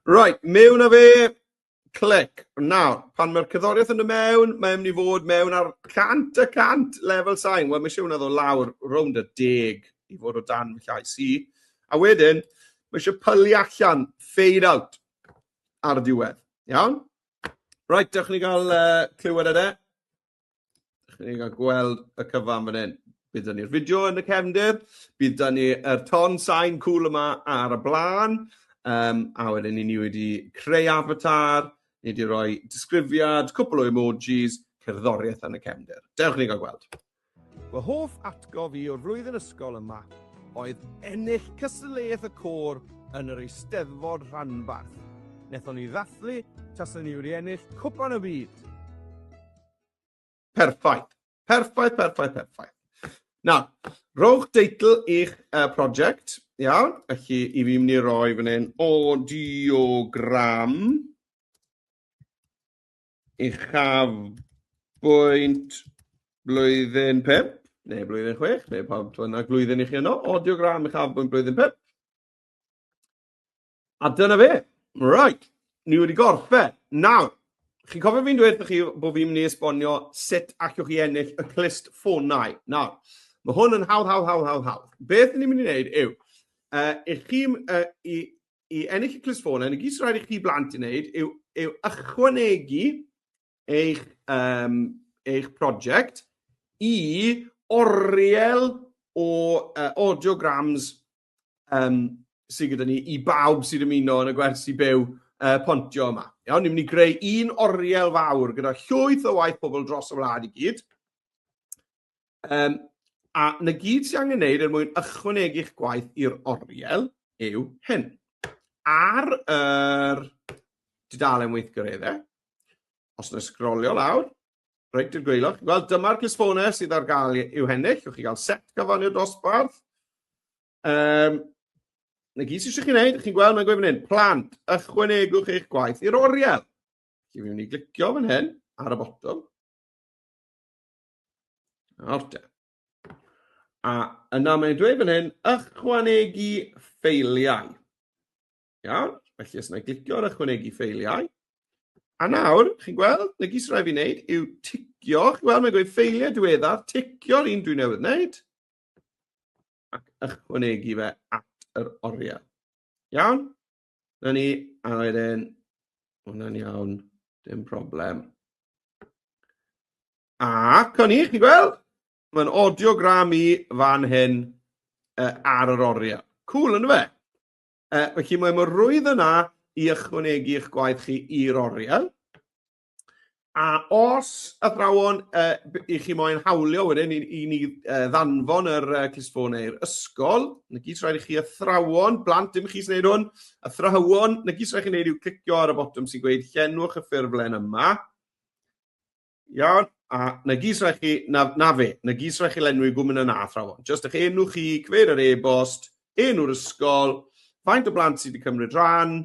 Right, mewn â fe. Clic. Nawr, pan mae'r cerddoriaeth yn dod mewn, mae'n mynd i fod mewn ar 100% lefel sain. Wel, mae eisiau hwnna ddod lawr rownd y 10 i fod o dan fy llais i. A wedyn, mae eisiau pylu allan, fade out. ar y diwedd. Iawn? Right, dewch ni gael clywed e de. Dewch ni gael gweld y cyfan fan hyn. Bydd da ni'r fideo yn y cefndir, bydd da ni yr ton sain cool yma ar y blaen, a wedyn ni wedi creu avatar, ni wedi rhoi disgrifiad, cwpl o emojis, cerddoriaeth yn y cefndir. Dewch ni gael gweld. Fy hoff atgof i o'r flwyddyn ysgol yma oedd ennill cystadleuaeth y côr yn yr Eisteddfod Rhanbarth. Nethon ni ddathlu tasen ni wedi ennill Cwpan y Byd. Perffaith. Perffaith, perffaith, perffaith. Nawr, rhowch deitl i'ch prosiect, iawn? Felly, i fi mynd i roi fan hyn audiogram Uchafbwynt blwyddyn 5, neu blwyddyn 6, neu pa bynnag blwyddyn i chi yno, audiogram uchafbwynt blwyddyn 5. A dyna fe. Right, ni wedi gorffen. Nawr, chi'n cofio fi'n dweud wrthych chi bod fi'n mynd i esbonio sut allwch chi ennill y clust ffonau. Nawr, mae hwn yn hawdd, hawdd, hawdd, hawdd, hawdd. Beth ni'n mynd i wneud yw, i chi, i i ennill y clustffonau, 'na gyd sy'n rhaid i chi blant i wneud yw, yw ychwanegu eich, eich prosiect i oriel o audiograms sydd gyda ni i bawb sydd ymuno yn y gwersi byw pontio yma. Iawn, ni'n mynd i greu un oriel fawr gyda llwyth o waith pobl dros y wlad i gyd. A 'na gyd sydd angen wneud er mwyn ychwanegu'ch gwaith i'r oriel yw hyn. Ar yr dudalen weithgareddau, os yna sgrolio lawr, reit i'r gwaelod, chi'n gweld dyma'r clustffonau sydd ar gael i'w hennill. Gewch chi gael set gyfan i'r dosbarth. 'Na gyd sydd eisiau chi wneud, chi'n gweld mae'n gweud fan hyn, plant, ychwanegwch eich gwaith i'r oriel. Felly fi'n mynd i glicio fan hyn ar y botwm. Nawr te. A yna mae'n dweud fan hyn, ychwanegu ffeiliau. Iawn, felly os yna glicio ar ychwanegu ffeiliau, a nawr, chi'n gweld, na gyd sy'n rhaid fi wneud yw ticio, chi'n gweld, mae'n gweud ffeiliau diweddar, ticio'r un dwi newydd wneud, ac ychwanegu fe at yr oriel. Iawn? Na ni, a wedyn, hwnna'n iawn, dim problem. Ac o'n i, chi'n gweld? Mae'n audiogram i fan hyn ar yr oriel. Cool, ynddo fe? Felly mae mor rwydd yna i ychwanegu eich gwaith chi i'r oriel. A os athrawon i chi moyn hawlio wedyn i ni ddanfon yr clustffonau i'r ysgol, na gyd rhaid i chi athrawon, blant dim chi sy'n gwneud hwn, athrawon, na gyd rhaid chi wneud yw clicio ar y botwm sy'n gweud llenwch y ffurflen yma. Iawn, a 'na gyd sy raid chi, na, na fe, 'na gyd sy raid chi lenwi gwmwn yna, athrawon. Jyst eich enw chi, cyfeiriad e-bost, enw'r ysgol, faint o blant sydd wedi cymryd rhan,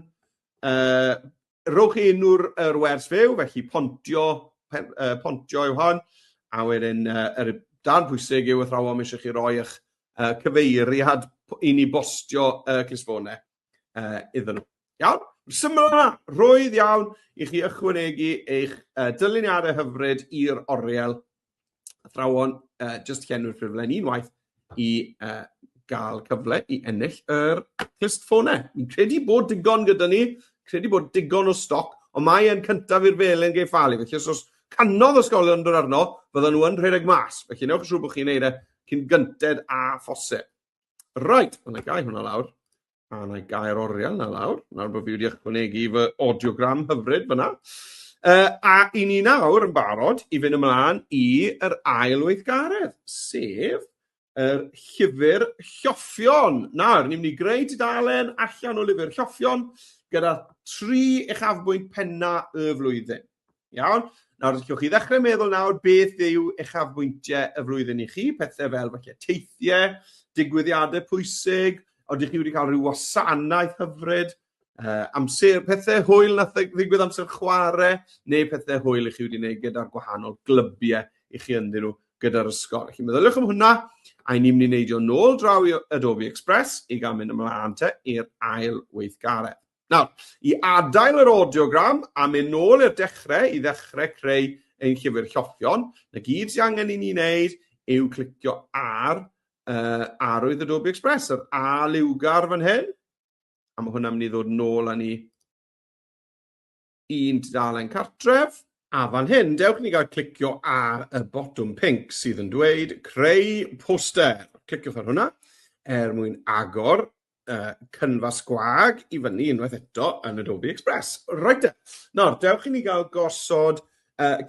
rhowch enw'r yr wers fyw, felly pontio, pen, pontio yw hon, a wedyn yr darn pwysig yw athrawon, mae eisiau chi roi eich cyfeiriad i ni bostio clustffonau iddyn nhw. Iawn? Syml yna, rhwydd iawn i chi ychwanegu eich dyluniadau hyfryd i'r oriel. Athrawon, jyst llenwi'r ffurflen unwaith i gael cyfle i ennill yr clustffonau. Fi'n credu bod digon gyda ni, credu bod digon o stoc, ond mae e'n cyntaf i'r felen geiffali, felly os oes canodd ysgolion yn dod arno, fyddan nhw yn rhedeg mas. Felly newch yn siŵr bod chi'n neud e cyn gynted a phosib. Right, wna i gau hwnna lawr. A wna i gau'r oriel na lawr. Nawr bod fi wedi ychwanegu fy audiogram hyfryd fyna. A i ni nawr yn barod i fynd ymlaen i yr ail weithgaredd, sef yr llyfr lloffion. Nawr, ni'n mynd i greu tudalen allan o lyfr lloffion gyda 3 uchafbwynt penna y flwyddyn. Iawn? Nawr, allwch chi ddechrau meddwl nawr beth yw uchafbwyntiau y flwyddyn i chi, pethau fel falle teithiau, digwyddiadau pwysig, oeddech chi wedi cael rhyw wasanaeth hyfryd, amser, pethau hwyl nath ddigwydd amser chwarae, neu pethau hwyl i chi wedi gwneud gyda'r gwahanol glybiau i chi ynddyn nhw gyda'r ysgol. Felly meddyliwch am hwnna, a i ni'n mynd i neidio nôl draw i Adobe Express i gael mynd ymlaen te i'r ail weithgaredd. Nawr, i adael yr audiogram a mynd nôl i'r dechrau, i ddechrau creu ein llyfr lloffion, na gyd sy'n angen i ni wneud yw clicio ar arwydd Adobe Express, yr A liwgar fan hyn, a mae hwnna'n mynd i ddod nôl â ni. i'n tudalen cartref, a fan hyn, dewch i ni gael clicio ar y botwm pinc sydd yn dweud creu poster. Cliciwch ar hwnna er mwyn agor cynfas gwag i fyny unwaith eto yn Adobe Express. Reit te, nawr dewch i ni gael gosod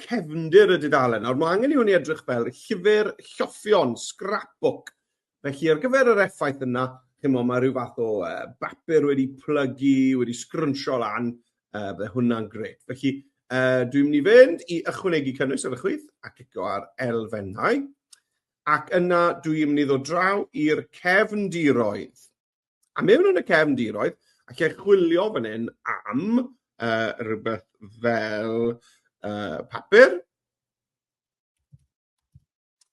cefndir y dudalen. Nawr mae angen i hwn i edrych fel llyfr lloffion, scrapbook. Felly ar gyfer yr effaith yna, chimod, mae rhyw fath o bapur wedi plygu, wedi sgrwnsio lan, bydde hwnna'n grêt. Felly dwi'n mynd i fynd i ychwanegu cynnwys ar y chwith a clicio ar elfennau. Ac yna dwi'n mynd i ddod draw i'r cefndiroedd. A mewn yn y cefndiroedd, allai chwilio fan hyn am rhywbeth fel papur.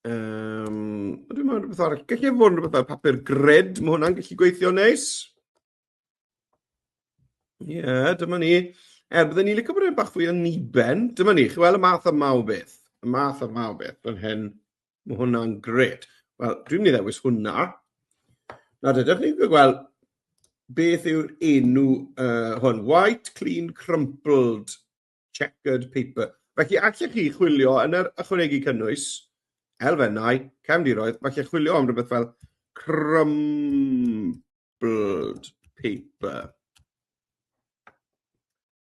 Dwi'n meddwl rhywbeth arall. Gallu fod yn rhywbeth fel papur grid, mae hwnna'n gallu gweithio neis. Ie, yeah, dyma ni. Er, bydden ni'n licio bod e'n bach fwy o niben. Dyma ni, chi weld y math yma o beth. Y math yma o beth, fan hyn. Mae hwnna'n gret. Wel, dwi'n mynd i ddewis hwnna. Nawr, dydych chi'n gweld beth yw'r enw hwn. White Clean Crumpled Checkered Paper. Felly, allech chi chwilio yn yr ychwanegu cynnwys, elfennau, cefndiroedd, falle chwilio am rhywbeth fel crumpled paper.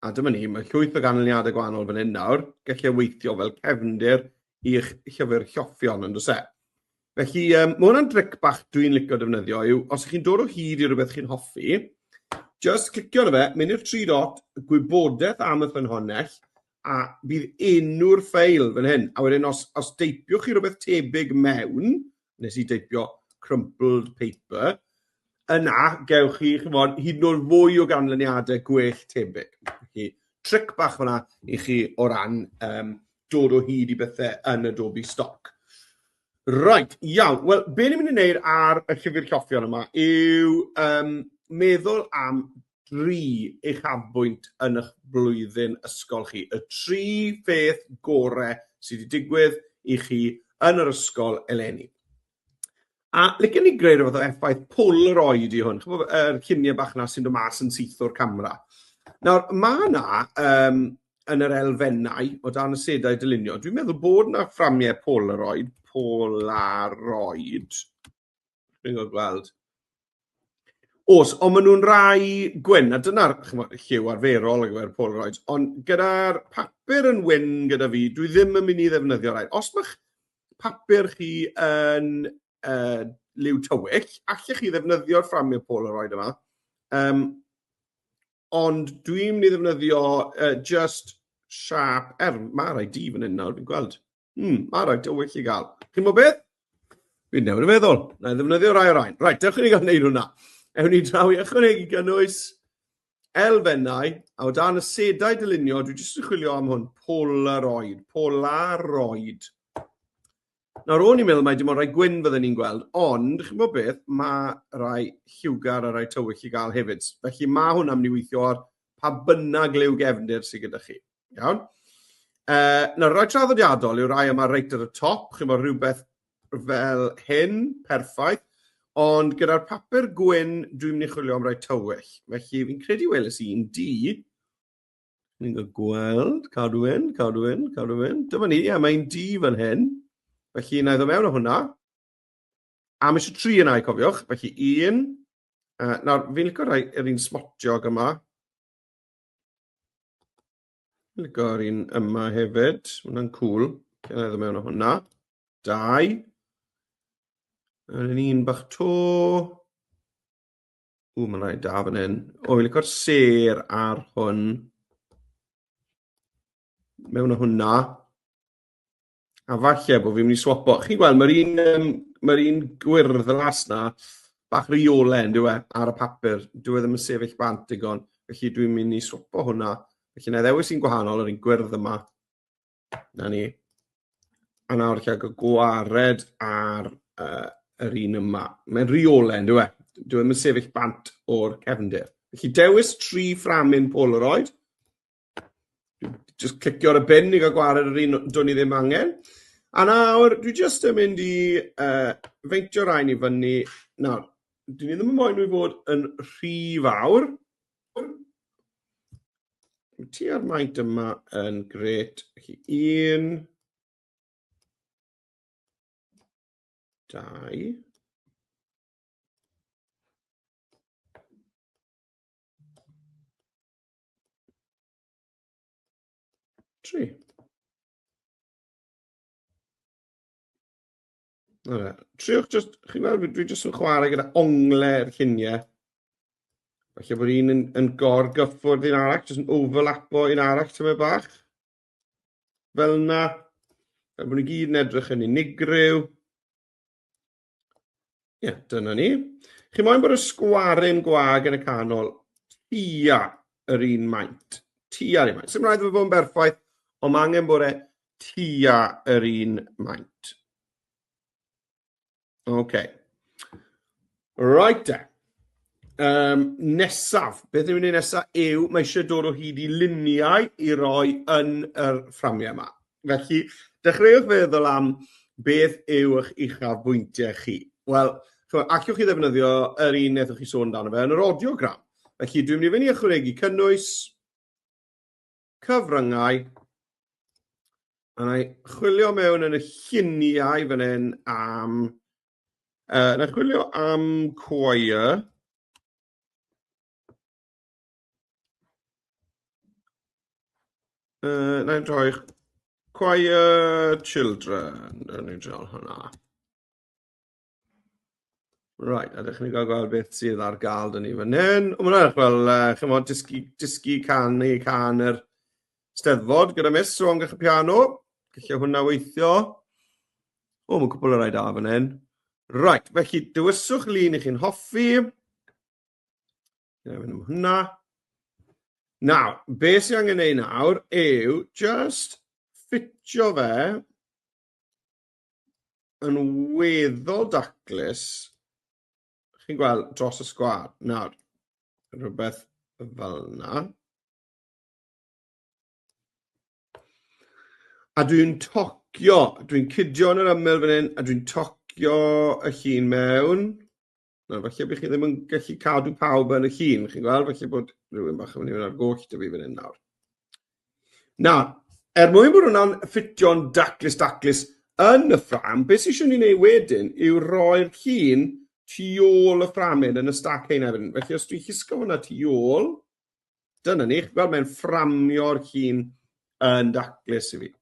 A dyma ni, mae llwyth o ganlyniadau gwahanol fan hyn nawr. Gallai weithio fel cefndir i'ch llyfr lloffion, yn does e? Felly, mae hwnna'n dric bach dwi'n licio defnyddio yw, os ych chi'n dod o hyd i rhywbeth chi'n hoffi, just clicio arno fe, mynd i'r tri dot, gwybodaeth am y ffynhonnell, a bydd enw'r ffeil fan hyn. A wedyn os, os deipiwch chi rhywbeth tebyg mewn, nes i deipio crumpled paper, yna gewch chi, chymod, hyd yn oed fwy o ganlyniadau gwell tebyg. Felly, tric bach fyna i chi o ran dod o hyd i bethau yn Adobe Stock. Right, iawn. Wel, be ni'n mynd i wneud ar y llyfr lloffion yma yw meddwl am dri uchafbwynt yn eich blwyddyn ysgol chi. Y tri pheth gore sydd wedi digwydd i chi yn yr ysgol eleni. A licen ni greu rhywbeth o effaith Polaroid i hwn. Ch'mod yr llunie bach 'na sy'n dod mas yn syth o'r camera. Nawr, ma' 'na yn yr elfennau o dan y sedau dylunio, dwi'n meddwl bod 'na fframiau Polaroid, Polaroid. Dwi'n gweld gweld. Oes, ond maen nhw'n rai gwyn, a dyna'r chimod, lliw arferol ar gyfer Polaroids, ond gyda'r papur yn wyn gyda fi, dwi ddim yn mynd i ddefnyddio rai. Os mae'ch papur chi yn liw tywyll, allech chi ddefnyddio'r fframiau Polaroid yma, ond dwi'n mynd i ddefnyddio just siâp, mae rai du fan hyn nawr, fi'n gweld. Mae rai tywyll i gael. Chi'n gwybod beth? Fi'n newid y feddwl. Na i ddefnyddio rai o'r rhain. Reit, dewch i ni gael gwneud hwnna. Ewn ni draw i ychwanegu gynnwys elfennau, a o dan y sedau dylunio, dwi jyst yn chwilio am hwn, Polaroid. Polaroid. Nawr, o'n i'n meddwl mai dim ond rai gwyn fydden ni'n gweld, ond, chi'n gwybod beth, mae rai lliwgar a rai tywyll i gael hefyd. Felly mae hwnna'n mynd i weithio ar pa bynnag liw gefndir sydd gyda chi. Iawn? Nawr, rai traddodiadol yw rai yma reit ar y top, chi'n bod rhywbeth fel hyn, perffaith, ond gyda'r papur gwyn dwi'n mynd i chwilio am rai tywyll. Felly fi'n credu weles i un du. Ni'n cael gweld, cadw fynd, cadw fynd, cadw fynd. Dyma ni, ie, mae'n du fan hyn. Felly, na i ddod mewn o hwnna. A mae eisiau tri yna i cofiwch. Felly, un. Nawr, fi'n licio rhai, yr un smotiog yma. Licio'r un yma hefyd. Hwnna'n cool. Cyn i mewn o hwnna. 2. Yr un bach to. Ww, mae'n rhaid da fan hyn. O, fi'n licio'r sêr ar hwn. Mewn o hwnna. A falle bod fi'n mynd i swapo. Chi'n gweld, mae'r un, mae'r un gwyrdd las na, bach rhy ole, yn dyw e, ar y papur. Dyw e ddim yn sefyll bant digon. Felly dwi'n mynd i swapo hwnna. Felly na i ddewis un gwahanol, yr un gwyrdd yma. Na ni. A nawr lle gael gwared ar yr un yma. Mae'n rhy ole, yn dyw e? Dyw e ddim yn sefyll bant o'r cefndir. Felly dewis tri fframyn Polaroid. Just clicio ar y bin i gael gwared ar un do'n i ddim angen. A nawr, dwi jyst yn mynd i feintio rhain i fyny. Nawr, dwi ddim yn moyn nhw i fod yn rhy fawr. Tua'r maint yma yn gret. Felly, un, dau, tri. Na, triwch just, chi'n gweld, dwi jyst yn chwarae gyda ongle'r lluniau. Falle bod un yn, yn gorgyffwrdd un arall, jyst yn overlapo un arall tymed bach. Fel yna. Fel bod ni gyd yn edrych yn unigryw. Ie, yeah, dyna ni. Chi moyn bod y sgwaryn gwag yn y canol tua yr un maint. Tua yr un maint. Sim rhaid iddo fod yn berffaith, ond mae angen bod e tua yr un maint. OK. Right de. Um, nesaf, beth ni'n mynd i nesaf yw, mae eisiau dod o hyd i luniau i roi yn yr fframiau yma. Felly, dechreuwch feddwl am beth yw eich uchafbwyntiau chi. Wel, allwch chi ddefnyddio yr un wnaethoch chi sôn amdano fe yn yr audiogram. Felly, dwi'n mynd i fynd i ychwanegu cynnwys, cyfryngau, a na i chwilio mewn yn y lluniau fan hyn am... na i chwilio am choir. Na i'n rhoi choir children. Dyna ni'n trial hwnna. Right, a ddechrau ni gael gweld beth sydd ar gael dyn ni fan hyn. O, mae'n edrych fel, chymod, dysgu, dysgu canu can yr Steddfod gyda Miss o amgylch y piano. Gallai hwnna weithio. O, mae'n cwpl o rai da fan hyn. Right, felly dewiswch lun i chi'n hoffi. Gwna i am hwnna. Nawr, be sy'n angen neud nawr yw just ffitio fe yn weddol daclus, chi'n gweld, dros y sgwâr. Nawr, rhywbeth fel yna. A dwi'n tocio, dwi'n cydio yn yr ymyl fan hyn, a dwi'n tocio y llun mewn. Nawr, falle bod chi ddim yn gallu cadw pawb yn y llun, chi'n gweld, falle bod rhywun bach yn mynd i fynd ar goll 'da fi fan hyn nawr. Nawr, er mwyn bod hwnna'n ffitio'n daclus daclus yn y ffrâm, beth sydd eisiau ni wneud wedyn yw roi'r llun tu ôl y fframyn yn y stac hein hefyd. Felly os dwi'n llusgo hwnna tu ôl, dyna ni, chi'n gweld mae'n fframio'r llun yn daclus i fi.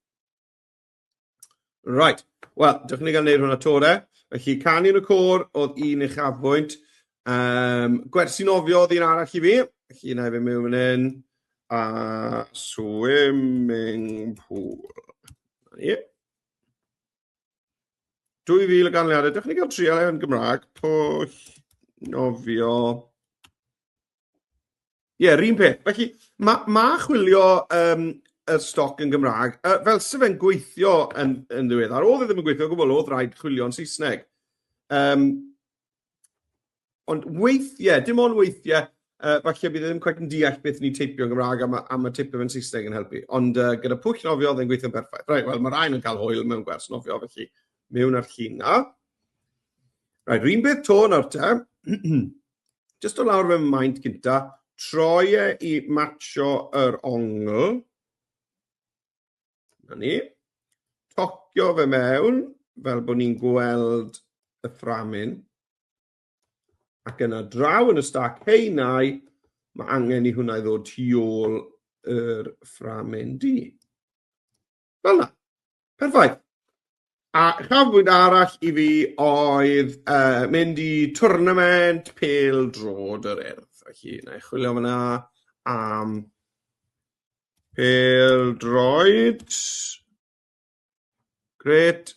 Right, wel, dewch ni gael gwneud hwnna to de. Felly, canu yn y côr oedd un uchafbwynt. Um, gwersi nofio oedd un arall i fi. Felly, na i fi mewn fan hyn. A swimming pool. Na ni. 2000 o ganlyniadau. Dewch ni gael trial e yn Gymraeg. Pwll nofio. Ie, yeah, yr un peth. Felly, mae ma chwilio um, y stoc yn Gymraeg, uh, fel sydd fe'n gweithio yn, yn ddiweddar, oedd e ddim yn gweithio o gwbl, oedd rhaid chwilio'n Saesneg. Um, ond weithiau, dim ond weithiau, uh, falle bydd e ddim cweit yn deall beth ni'n teipio yn Gymraeg a mae, a ma teipio fe'n Saesneg yn helpu. Ond uh, gyda pwll nofio, oedd e'n gweithio'n berffaith. Right, wel, mae rhain yn cael hwyl mewn gwers nofio, felly mewn ar llun na. Right, rhywun beth to nawr te. Just o lawr fe maint gynta, troi e i matcho yr ongl. Na ni. Tocio fe mewn, fel bod ni'n gweld y fframyn. Ac yna draw yn y stac heinau, mae angen i hwnna i ddod tu ôl yr fframyn di. Fel yna. Perffaith. A chafbwynt arall i fi oedd uh, mynd i tournament pêl drod yr Urdd. Felly, na i chwilio fyna am pêl droed. Gret.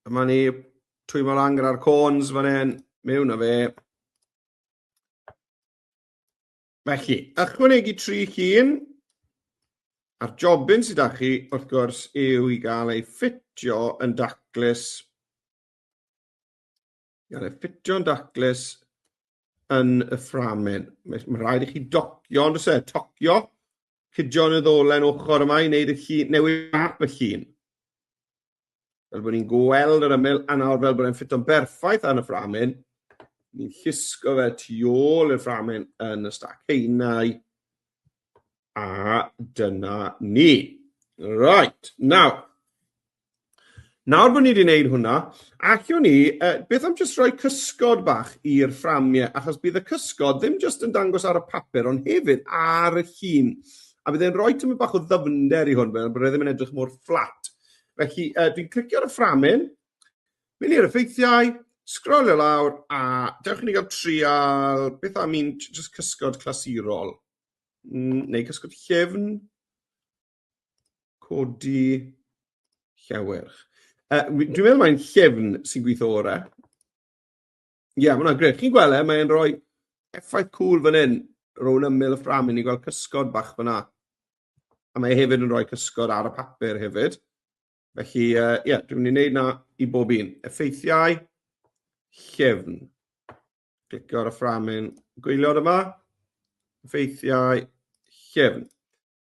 Yma ni, twymo lan gyda'r cones fan hyn, mewn â fe. Felly, ychwanegu tri llun, a'r jobyn sydd â chi, wrth gwrs, yw i gael ei ffitio yn daclus, i gael ei ffitio'n daclus yn y fframen. Mae, mae rhaid i chi docio, ond oes e, tocio, cydio yn y ddolen ochr yma i wneud y llun, newid map y llun. Fel bod ni'n gweld yr ymyl, a nawr fel bod e'n ffito'n berffaith ar y fframyn, ni'n llusgo fe tu ôl i'r fframyn yn y stac heinau. A dyna ni. Right, nawr. Nawr bod ni wedi gwneud hwnna, allwn ni, beth am jyst rhoi cysgod bach i'r fframiau, achos bydd y cysgod ddim jyst yn dangos ar y papur, ond hefyd ar y llun. A bydd e'n rhoi tymed bach o ddyfnder i hwn, fel bod e ddim yn edrych mor fflat. Felly, dwi'n clicio ar y fframyn, mynd i'r effeithiau, sgrolio lawr, a dewch i ni gael trial, beth am un jyst cysgod clasurol? Neu cysgod llyfn? Codi llewyrch. Dwi'n meddwl mae'n llyfn sy'n gweithio orau. Ie, yeah, mae hwnna'n gret. Chi'n gweld e, mae'n rhoi effaith cool fan hyn, rownd ymyl y ffram, i ni gweld cysgod bach fyna. A mae e hefyd yn rhoi cysgod ar y papur hefyd. Felly, ie, yeah, dwi'n mynd i wneud na i bob un. Effeithiau llyfn. Clicio ar y fframyn gwaelod yma. Effeithiau llyfn.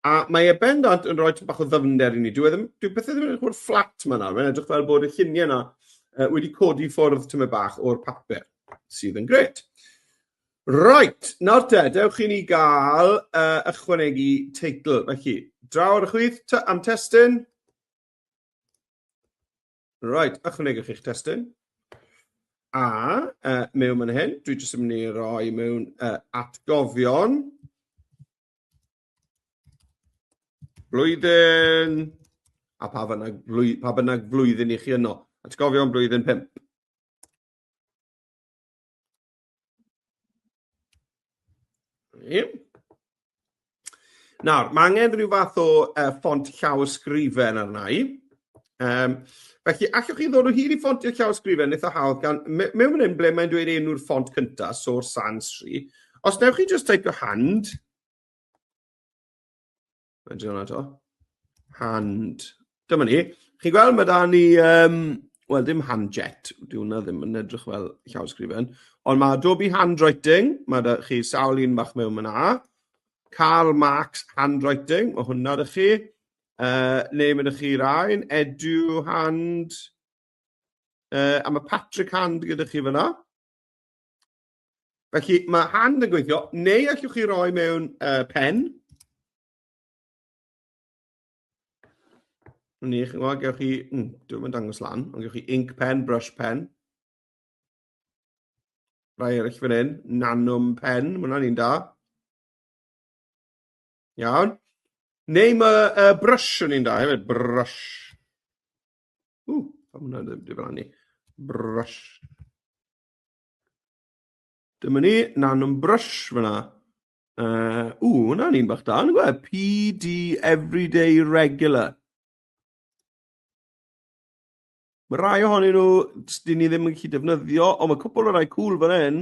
A mae e bendant yn rhoi tipyn bach o ddyfnder i ni. Dyw e ddim, dyw pethau ddim yn edrych mor fflat ma nawr. Mae'n edrych fel bod y lluniau yna wedi codi ffwrdd tymed bach o'r papur, sydd yn gret. Right, nawr te, dewch i ni gael ychwanegu teitl. Felly, draw ar y chwith am testun. Right, ychwanegwch eich testun. A mewn fan hyn, dwi jyst yn mynd i roi mewn atgofion. Blwyddyn, a pa bynnag, flwy, pa bynnag flwyddyn i chi yno. Atgofion blwyddyn 5. Nawr, mae angen rhyw fath o ffont llawysgrifen arna i. Felly, allwch chi ddod o hyd i ffontiau llawysgrifen eitha hawdd gan, mewn fan hyn ble mae'n dweud enw'r ffont cyntaf, Source Sans 3. Os newch chi just teipio hand, Mae'n dod eto. Hand. Dyma ni. Chi'n gweld mae da ni, wel dim handjet, di hwnna ddim yn edrych fel llawysgrifen, ond mae Adobe Handwriting, mae da chi sawl un bach mewn fyna. Karl Marx Handwriting, mae hwnna da chi. Neu mae da chi rhain, Edu Hand, a mae Patrick Hand gyda chi fyna. Felly mae hand yn gweithio, neu allwch chi roi mewn pen. Ni, chi'n gweld, gewch chi, dwi'm yn dangos lan, ond gewch chi ink pen, brush pen. Rai eraill fan hyn, nanum pen, mae hwnna'n un da. Iawn. Neu mae brush yn un da hefyd, brush. Ww, pam hwnna ddim diflannu. Brush. Dyma ni, nanum brush fyna. Ww, hwnna'n un bach da, yn gweld? PD Everyday Regular. Mae rai ohonyn nhw, dyn ni ddim yn gallu defnyddio, ond mae cwpl o rai cool fan hyn.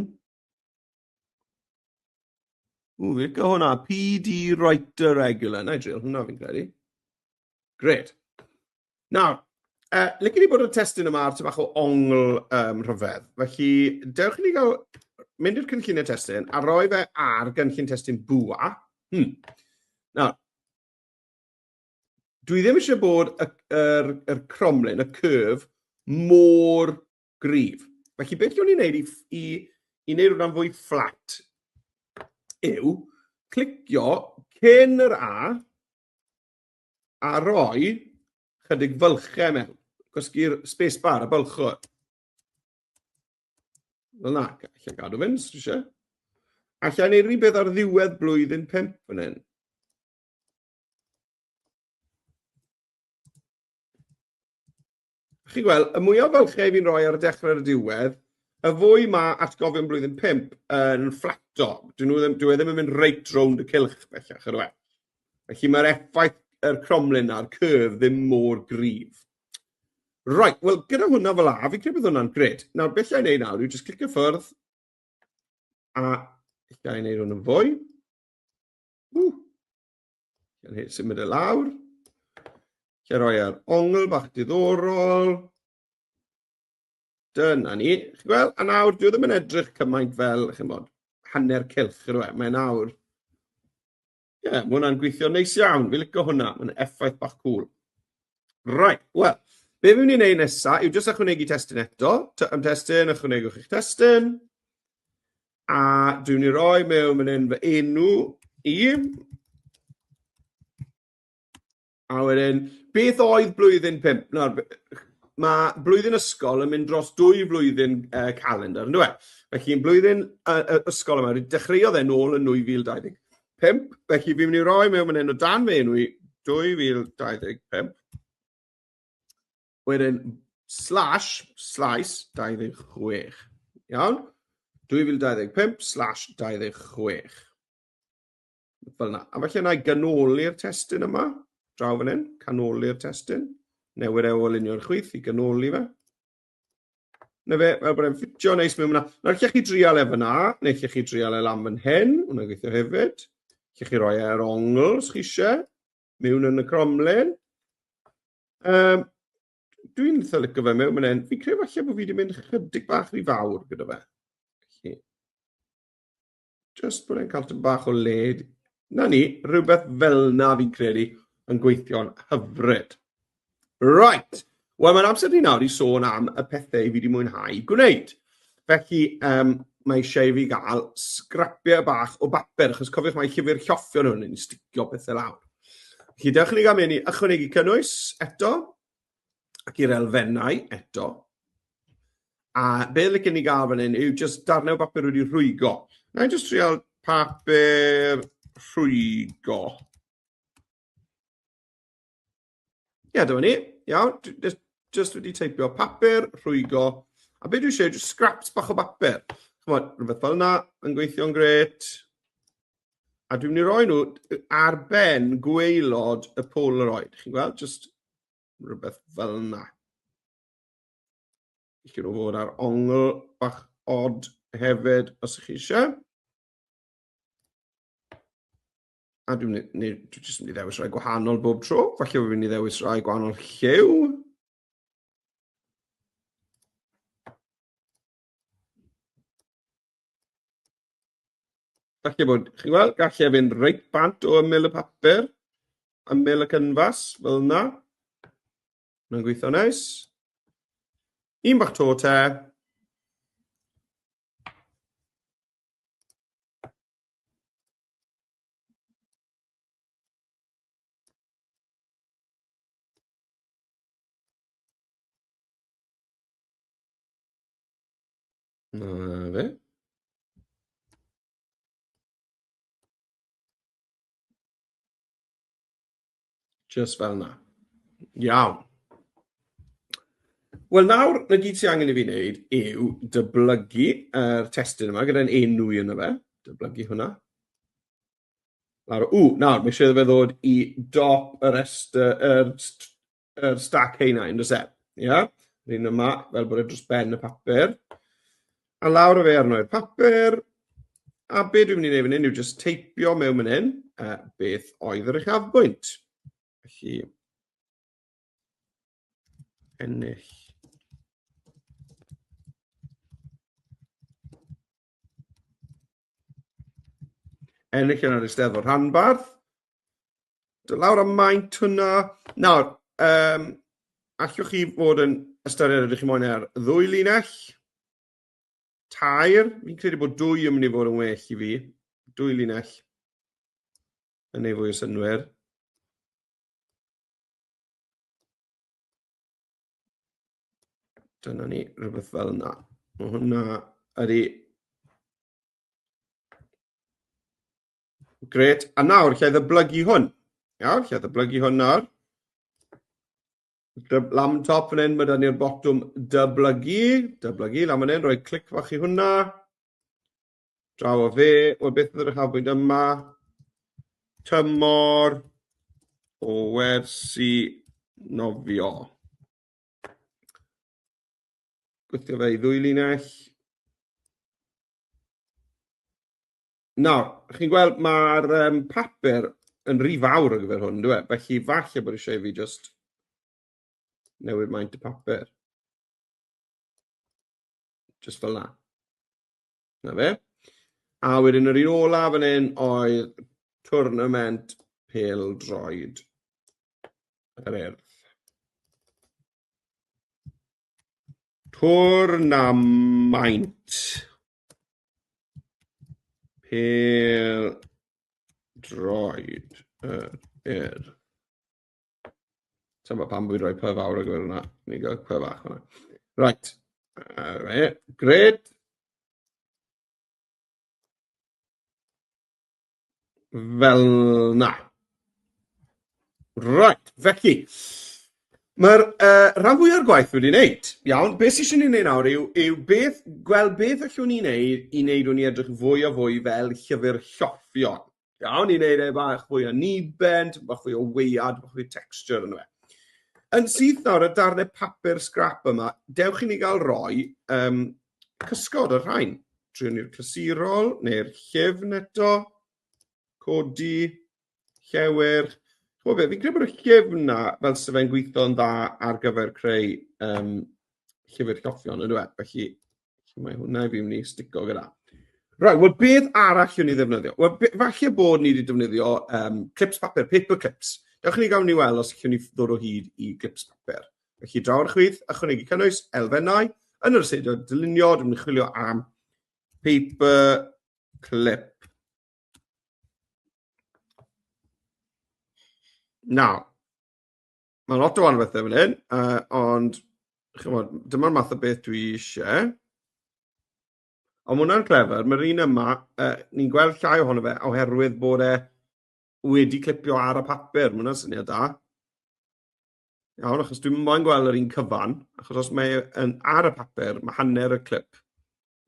Ww, fi'n licio hwnna. PD Writer Regular. Na i drio hwnna fi'n credu. Gret. Nawr, licen i bod y testun yma ar tipyn bach o ongl rhyfedd. Felly, dewch i ni gael mynd i'r cynlluniau testun a roi fe ar gynllun testun bwa. Nawr, dwi ddim eisiau bod y cromlin, y curve, mor gryf. Felly, beth dwi'n ei wneud i wneud hwnna'n fwy fflat yw clicio cyn yr A a roi chydig fylchau mewn. Gwasgu'r space bar a bylchwr. Fel na, allai gadw fynd, os eisiau. Allai wneud rhywun beth ar ddiwedd blwyddyn 5 fan hyn. Chi'n gweld, y mwyaf fylchau fi'n rhoi ar y dechrau a'r diwedd, y fwy mae atgofion blwyddyn 5 yn fflato. Dyn nhw ddim, dyw e ddim yn mynd reit rownd y cylch bellach, ydw e? Felly mae'r effaith yr cromlin a'r curve ddim mor gryf. Right, wel gyda hwnna fel a, fi'n credu bydd hwnna'n gret. Nawr, beth llai wneud nawr yw jyst clicio ffwrdd a llai wneud hwn yn fwy. Ww. Gan symud e lawr. Lle roi ar ongl bach diddorol. Dyna ni. Chi'n gweld? A nawr, dyw e ddim yn edrych cymaint fel, chi'n bod, hanner cylch, ydw e? Mae nawr... Ie, yeah, mae hwnna'n gweithio neis iawn. Fi'n licio hwnna. Mae'n effaith bach cool. Right, wel, be fi'n mynd i wneud nesaf yw jyst ychwanegu testun eto. Am testun, ychwanegwch eich testun. A dwi'n mynd i roi mewn fan hyn fy enw i. A wedyn, beth oedd blwyddyn 5? Nawr, mae blwyddyn ysgol yn mynd dros dwy flwyddyn uh, calendar, ynddo e? Felly, yn blwyddyn uh, ysgol yma, dechreuodd e nôl yn 2025, felly fi'n mynd i roi mewn fan hyn o dan fy enw i 2025. Wedyn, slash, slice, 26. Iawn? 2025 slash 26. Fel yna. A falle na i ganoli'r testun yma, draw fan hyn, canoli'r testun. Newid e o alinio'r chwith i ganoli fe. Na fe, fel bod e'n ffitio neis mewn fyna. Nawr, lle chi drial e fyna, neu lle chi drial e lan fan hyn, hwnna'n gweithio hefyd. Lle chi roi e ar ongl, os chi eisiau, mewn yn y cromlin. Um, dwi'n eitha licio fe mewn fan hyn. Fi'n credu falle bod fi wedi mynd chydig bach rhy fawr gyda fe. Felly, Just bod e'n cael tyn bach o led. Na ni, rhywbeth fel na fi'n credu yn gweithio'n hyfryd. Right. Wel, mae'n amser ni nawr i sôn am y pethau i fi wedi mwynhau gwneud. Felly, um, mae eisiau i fi gael sgrapiau bach o bapur, achos cofiwch mae llyfr lloffion hwn yn sticio pethau lawr. Felly, dewch i ni gael mynd i ychwanegu cynnwys eto, ac i'r elfennau eto. A be licen ni gael fan hyn yw jyst darnau o bapur wedi rhwygo. Na i jyst trial papur rhwygo. Ie, yeah, dyma ni. Iawn, just, just wedi teipio papur, rhwygo. A be dwi eisiau, just scraps bach o bapur. Chymod, rhywbeth fel yna yn gweithio'n gret. A dwi'n mynd i roi nhw ar ben gwaelod y Polaroid. Chi'n gweld? Just rhywbeth fel yna. Felly nhw fod ar ongl bach odd hefyd os ych chi eisiau. A dwi'n mynd, neu, dwi jyst mynd i ddewis rhai gwahanol bob tro. Falle bod fi'n mynd i ddewis rhai gwahanol lliw. Falle bod, chi'n gweld, gallai fynd reit bant o ymyl y papur, ymyl y cynfas, fel yna. Mae'n gweithio neis. Un bach to te. Na fe. Just fel yna. Iawn. Wel nawr, na gyd sy'n angen i fi wneud yw dyblygu yr testun yma gyda'n enw i yno fe. Dyblygu hwnna. Nawr, ww, nawr, mae eisiau iddo fe ddod i dop y rest, yr, yr stack heina, yn does e? Ia? Yr un yma, fel bod e dros ben y papur. A lawr o fe arno i'r papur. A be dwi'n mynd i wneud fan hyn yw just teipio mewn fan hyn beth oedd yr uchafbwynt. Felly, ennill. Ennill yn yr Eisteddfod Rhanbarth. Dod lawr am maint hwnna. Nawr, um, allwch chi fod yn ystyried ydych chi moyn e ar ddwy linell? Tair? Fi'n credu bod dwy yn mynd i fod yn well i fi. Dwy linell yn ei fwy o synwyr. Dyna ni, rhywbeth fel yna. Mae hwnna ydi... Gret. A nawr, lle ddyblygu hwn. Iawn, lle ddyblygu hwn nawr. Lan top fan hyn, mae da ni'r botwm dyblygu. Dyblygu, lan fan hyn, rhoi clic fach i hwnna. Draw o fe, wel beth oedd yr uchafbwynt yma? Tymor o wersi nofio. Gwythio fe i ddwy linell. Nawr, chi'n gweld mae'r um, papur yn rhy fawr ar gyfer hwn, dwi e? Felly falle bod eisiau i fi just newid maint y papur. Just fel na. Na fe. A wedyn yr un ola fan hyn oedd twrnament pêl-droed yr Urdd. Twrnamaint pêl-droed yr Urdd. Ti'n gwybod pam fi'n rhoi P fawr ar gyfer hwnna. Ni'n gael P fach hwnna. Right. Right. Great. Fel 'na. Right, felly, mae'r rhan fwyaf o'r gwaith wedi wneud. Iawn, beth sydd eisiau ni wneud nawr yw, yw beth, gweld beth allwn ni wneud i wneud hwn i edrych fwy a fwy fel llyfr lloffion. Iawn, i wneud e bach fwy o niben, bach fwy o weiad, bach fwy o texture ynddo fe. Yn syth nawr, y darnau papur scrap yma, dewch i ni gael roi cysgod ar rhain. Triwn ni'r clasurol neu'r llyfn eto. Codi, llewyrch. Ch'mod be, fi'n credu bod y llyfn 'na fel 'sa fe'n gweithio'n dda ar gyfer creu llyfr lloffion, yndyw e? Felly mae hwnna i fi mynd i stico gyda. Right, wel beth arall yw'n ni ddefnyddio? Wel, falle bod ni wedi defnyddio clips papur, paper clips. Dewch i ni gael ni weld os allwn ni ddod o hyd i clips papur. Felly draw ar y chwith, ychwanegu cynnwys, elfennau, yn yr asediad dylunio, dwi'n mynd i chwilio am paper clip. Nawr, mae lot o wahanol bethau fan hyn, ond chimod, dyma'r math o beth dwi eisiau. Ond mae hwnna'n clefer, mae'r un yma, ni'n gweld llai ohono fe oherwydd bod e wedi clipio ar y papur, mae hwnna'n syniad da. Iawn, achos dwi'n moyn gweld yr un cyfan, achos os mae yn ar y papur, mae hanner y clip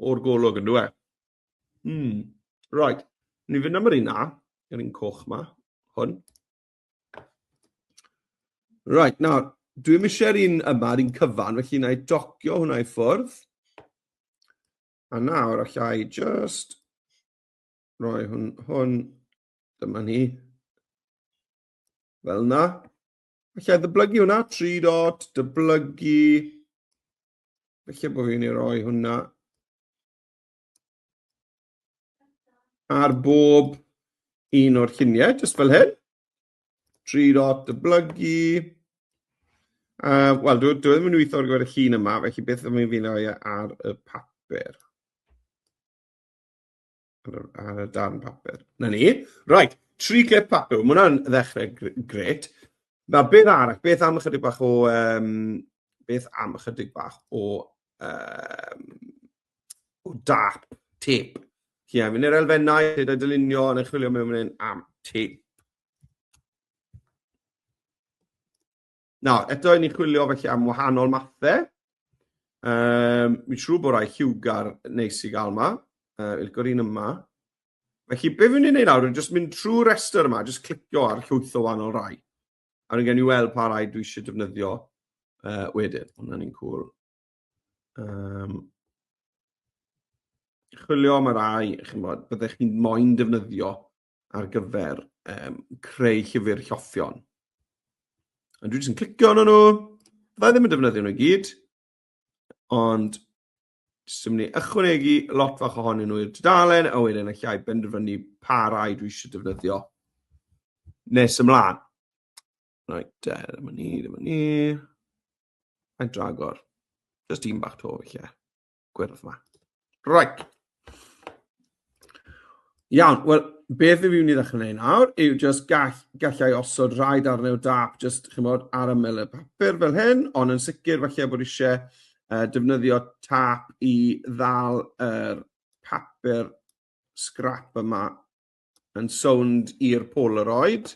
o'r golwg yn dweud. Right, ni'n fynd am yr un na, yr un coch ma, hwn. Right, nawr, dwi'm eisiau'r un yma, yr un cyfan, felly na i docio hwnna i ffwrdd. A nawr allai just rhoi hwn, hwn, dyma ni. Fel yna. Alla i ddyblygu hwnna, 3 dot, dyblygu. Felly bod fi'n ei roi hwnna ar bob un o'r lluniau, jyst fel hyn. 3 dot, dyblygu. Wel, dwi ddim yn weithio ar gyfer y llun yma, felly beth ydw i'n rhoi e ar y papur? Ar y darn papur. Na ni. Right, 3 clip papur. Mae hwnna'n ddechrau gret. Na, beth arall? Beth am ychydig bach o... beth am ychydig bach o... o dap, tape. Ie, yeah, mynd i'r elfennau, gyda dylunio, yn chwilio mewn fan hyn am tape. Nawr, eto, ni'n chwilio felly am wahanol mathau. Fi'n siŵr bod rai lliwgar neis i gael yma. Fi'n licio'r un yma. Felly, be fi'n mynd i wneud nawr yw jyst mynd trwy'r rhestr yma, jyst clicio ar llwyth o wahanol rai. A rwy'n gen i weld pa rai dwi eisiau defnyddio wedyn. Hwna'n un cool. Chwilio am y rai, chi'n bod, byddech chi'n moyn defnyddio ar gyfer creu llyfr lloffion. Ond dwi jyst yn clicio arno nhw. Fydda i ddim yn defnyddio nhw i gyd, ond jyst yn mynd i ychwanegu lot fach ohonyn nhw i'r tudalen, a wedyn allai benderfynu pa rai dwi eisiau defnyddio nes ymlaen. Right, dyma ni, dyma ni. Faint ragor? Just un bach to, felly. Gwyrdd ma. Right. Iawn, wel, beth yw fi'n mynd i ddechrau gwneud nawr yw just gallai osod rhai darnau o dâp just, chimod, ar ymyl y papur fel hyn, ond yn sicr falle bod eisiau defnyddio tâp i ddal yr papur scrap yma yn sownd i'r Polaroid.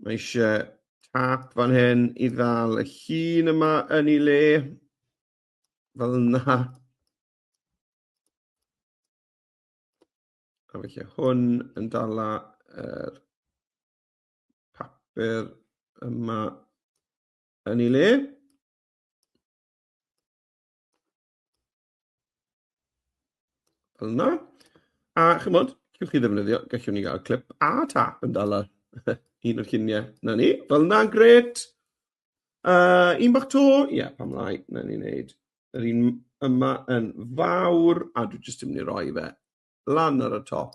Mae eisiau tâp fan hyn i ddal y llun yma yn ei le, fel yna. A felly hwn yn dala yr papur yma yn ei le. Fel yna. A chymod, gallwch chi ddefnyddio, gallwn ni gael clip a tap yn dala un o'r lluniau. Na ni, fel yna, gret. Un bach to, ie, yeah, pam lai, na ni'n neud yr un yma yn fawr, a dwi jyst yn mynd i roi fe lan ar y top.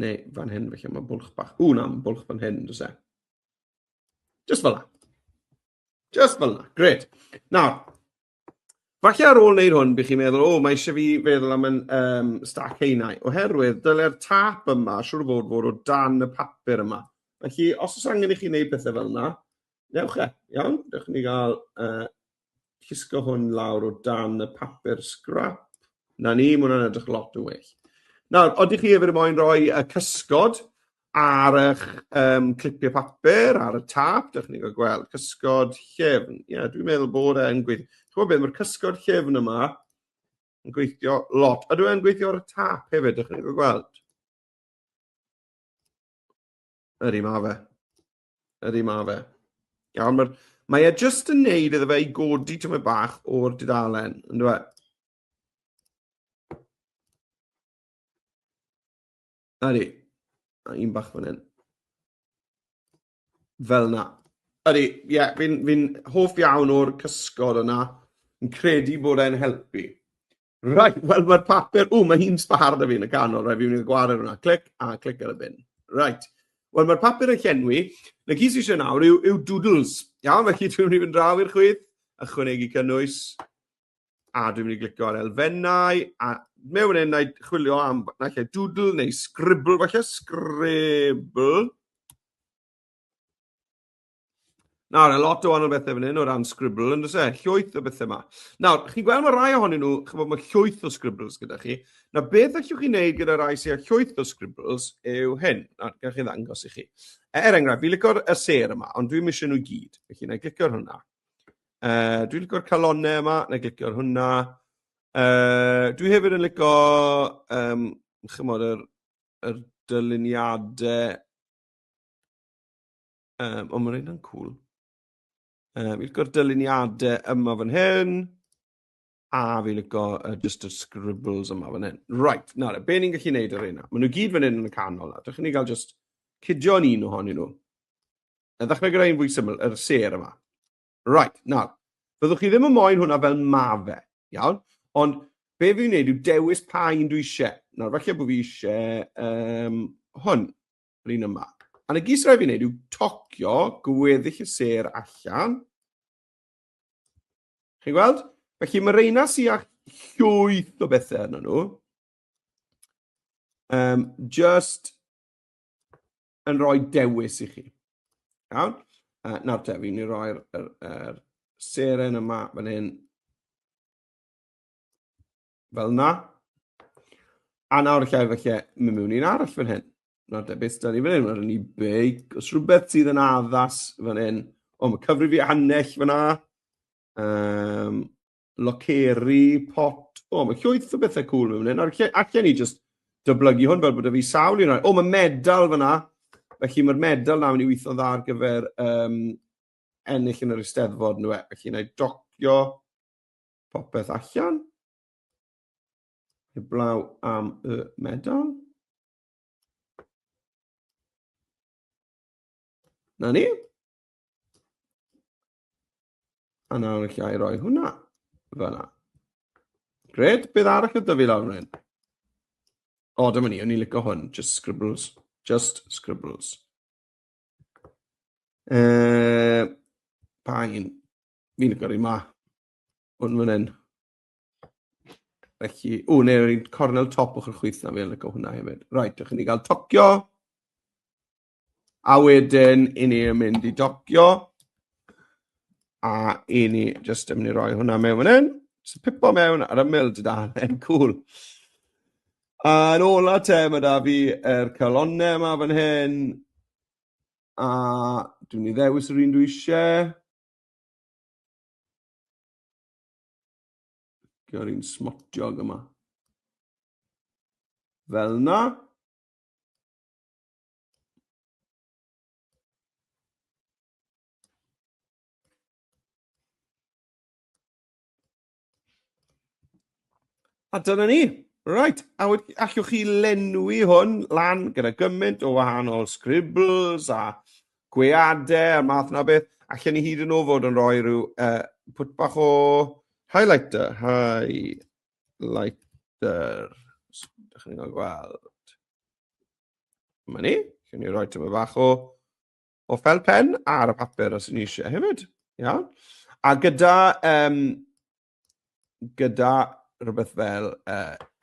Neu fan hyn, felly mae bwlch bach. Ww, na, mae bwlch fan hyn, does e? Just fel 'na. Just fel 'na, gret. Nawr, Falle ar ôl wneud hwn, bych chi'n meddwl, o, mae eisiau fi feddwl am yn stac haenau, oherwydd dyle'r tâp yma, siŵr o fod, fod o dan y papur yma. Felly, os oes angen i chi wneud pethau fel yna, newch e, iawn? Dewch i ni gael llusgo hwn lawr o dan y papur scrap. Na ni, mae hwnna'n edrych lot yn well. Nawr, odych chi hefyd yn moyn rhoi y cysgod ar eich clipiau papur, ar y tap, dewch ni gael gweld, cysgod llefn. Ie, yeah, dwi'n meddwl bod e'n gweithio. Ti'n gwybod beth, mae'r cysgod llefn yma yn gweithio lot. Ydw e'n gweithio ar y tap hefyd, dewch ni gael gweld. Ydy, ma fe. Ydy, ma fe. Iawn, mae'r, mae e jyst yn neud iddo fe i godi tymed bach o'r dudalen, yn dweud? Ydy. A un bach fan hyn. Fel yna. Ydy, ie, yeah, fi'n fi hoff iawn o'r cysgod yna. Yn credu bod e'n helpu. Right, wel mae'r papur... O, mae hi'n sbâr da fi yn y canol, right, fi'n mynd i gwared hwnna. Clic, a clic ar y bin. Right. Wel, mae'r papur yn llenwi. Na gyd sydd eisiau nawr yw, yw doodles. Iawn, felly dwi'n mynd i fynd draw i'r chwith, ychwanegu cynnwys, a dwi'n mynd i glicio ar elfennau, a mewn hyn, na i chwilio am naill ai doodle neu scribble, falle scribble. Nawr, a lot o wahanol bethau fan hyn o ran scribble, yn dweud e? Llwyth o bethau yma. Nawr, chi'n gweld mae rai ohonyn nhw, chymod, mae llwyth o scribbles gyda chi. Nawr, beth allwch chi wneud gyda rai sydd â llwyth o scribbles yw hyn. Nawr, gallwch chi ddangos i chi. Er enghraifft, fi'n licio'r y sêr yma, ond dwi'n eisiau nhw gyd. Felly, na i glicio ar hwnna. Dwi'n licio'r calonnau yma, na i glicio ar hwnna. Dwi hefyd yn licio, chymod, yr, yr dyluniadau. Ond mae'n rhaid cool. Fi'n licio'r dyluniadau yma fan hyn. A fi'n licio just y scribbles yma fan hyn. Right, nawr, be ni'n gallu neud ar hynna? Maen nhw gyd fan hyn yn y canol. Dewch i ni gael just cydio yn un ohonyn nhw. Na ddechrau gyda un fwy syml, yr sêr yma. Right, nawr, fyddwch chi ddim yn moyn hwnna fel ma fe, iawn? Ond be fi'n wneud yw dewis pa un dwi eisiau. Nawr, falle bod fi eisiau hwn, yr un yma. A na gyd sy'n rhaid fi wneud yw tocio gweddill y sêr allan. Chi'n gweld? Felly mae reina sy'n â llwyth o bethau arnyn nhw. Just yn rhoi dewis i chi. Iawn? Nawr te, fi'n mynd i roi'r er, er seren yma fan hyn. Fel yna. A nawr lle felly mynd mewn un arall fan hyn. Nawr te, beth sydd ni fan hyn? Mae'n ni beic. Os rhywbeth sydd yn addas fan hyn. O, mae cyfrif i annell fan yna. Loceri, pot. O, mae llwyth o bethau cool mewn hyn. Allen, allen ni just dyblygu hwn fel bod y fi sawl un. O, mae medal fyna. Felly mae'r medal na mynd i weithio'n dda ar gyfer ennill yn yr Eisteddfod. Nhw. E. Felly na i docio popeth allan. Heblaw am y medal. Na ni. A nawr allai i roi hwnna fyna. Gred, beth arall ydy fi lawr fan hyn? O, dyma ni, o'n i'n licio hwn. Just scribbles. Just scribbles. Pa un? Fi'n licio'r un ma. Hwn fan hyn. Felly, o, neu'r un cornel top ochr chwith na, fi'n licio hwnna hefyd. Right, dewch i ni gael tocio. A wedyn, i ni yn mynd i docio. A i ni jyst yn mynd i roi hwnna mewn fan hyn. So pipo mewn ar ymyl dudalen, cool. A yn ola te, mae da fi yr calonnau yma fan hyn. A dwi'n mynd i ddewis yr un dwi eisiau. Gyda'r un smotiog yma. Fel yna. A dyna ni. Right, a allwch chi lenwi hwn lan gyda gymaint o wahanol scribbles a gweadau a'r math yna o beth. Allen ni hyd yn oed fod yn rhoi rhyw pwt bach o highlighter. Highlighter. Dych chi'n cael gweld. Dyma ni. Allen ni roi tyma bach o, o fel pen ar y papur os ni eisiau hefyd. Iawn. A gyda, gyda rhywbeth fel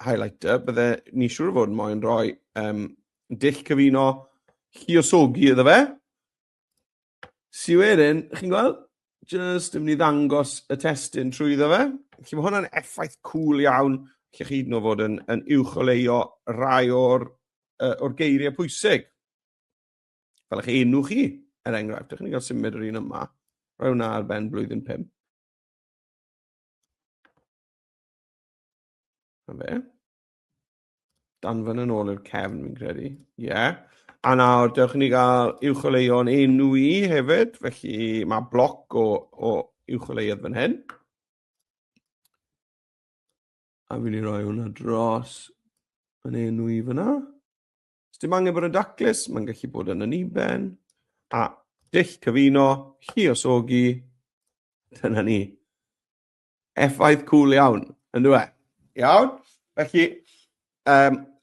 highlighter, bydde ni siŵr o fod yn moyn rhoi dull cyfuno lluosogi iddo fe. Sy wedyn, chi'n gweld, jyst yn mynd i ddangos y testun trwyddo fe. Felly mae hwnna'n effaith cool iawn, lle chi hyd yn oed fod yn uwcholeuo rai o'r geiriau pwysig. Fel eich enw chi, er enghraifft. Dewch i ni gael symud yr un yma. Rhoi hwnna ar ben blwyddyn 5. Na fe. Danfon yn ôl i'r cefn, fi'n credu. Ie. Yeah. A nawr, dewch i ni gael uwcholeuo'n enw i hefyd. Felly mae bloc o uwcholeuodd fan hyn. A fi'n ei roi hwnna dros yn enw i fyna. Dim angen bod yn daclus, mae'n gallu bod yn aniben. A dull cyfuno, lluosogi, dyna ni. Effaith cwl iawn, yn dwi? E? Iawn? Felly,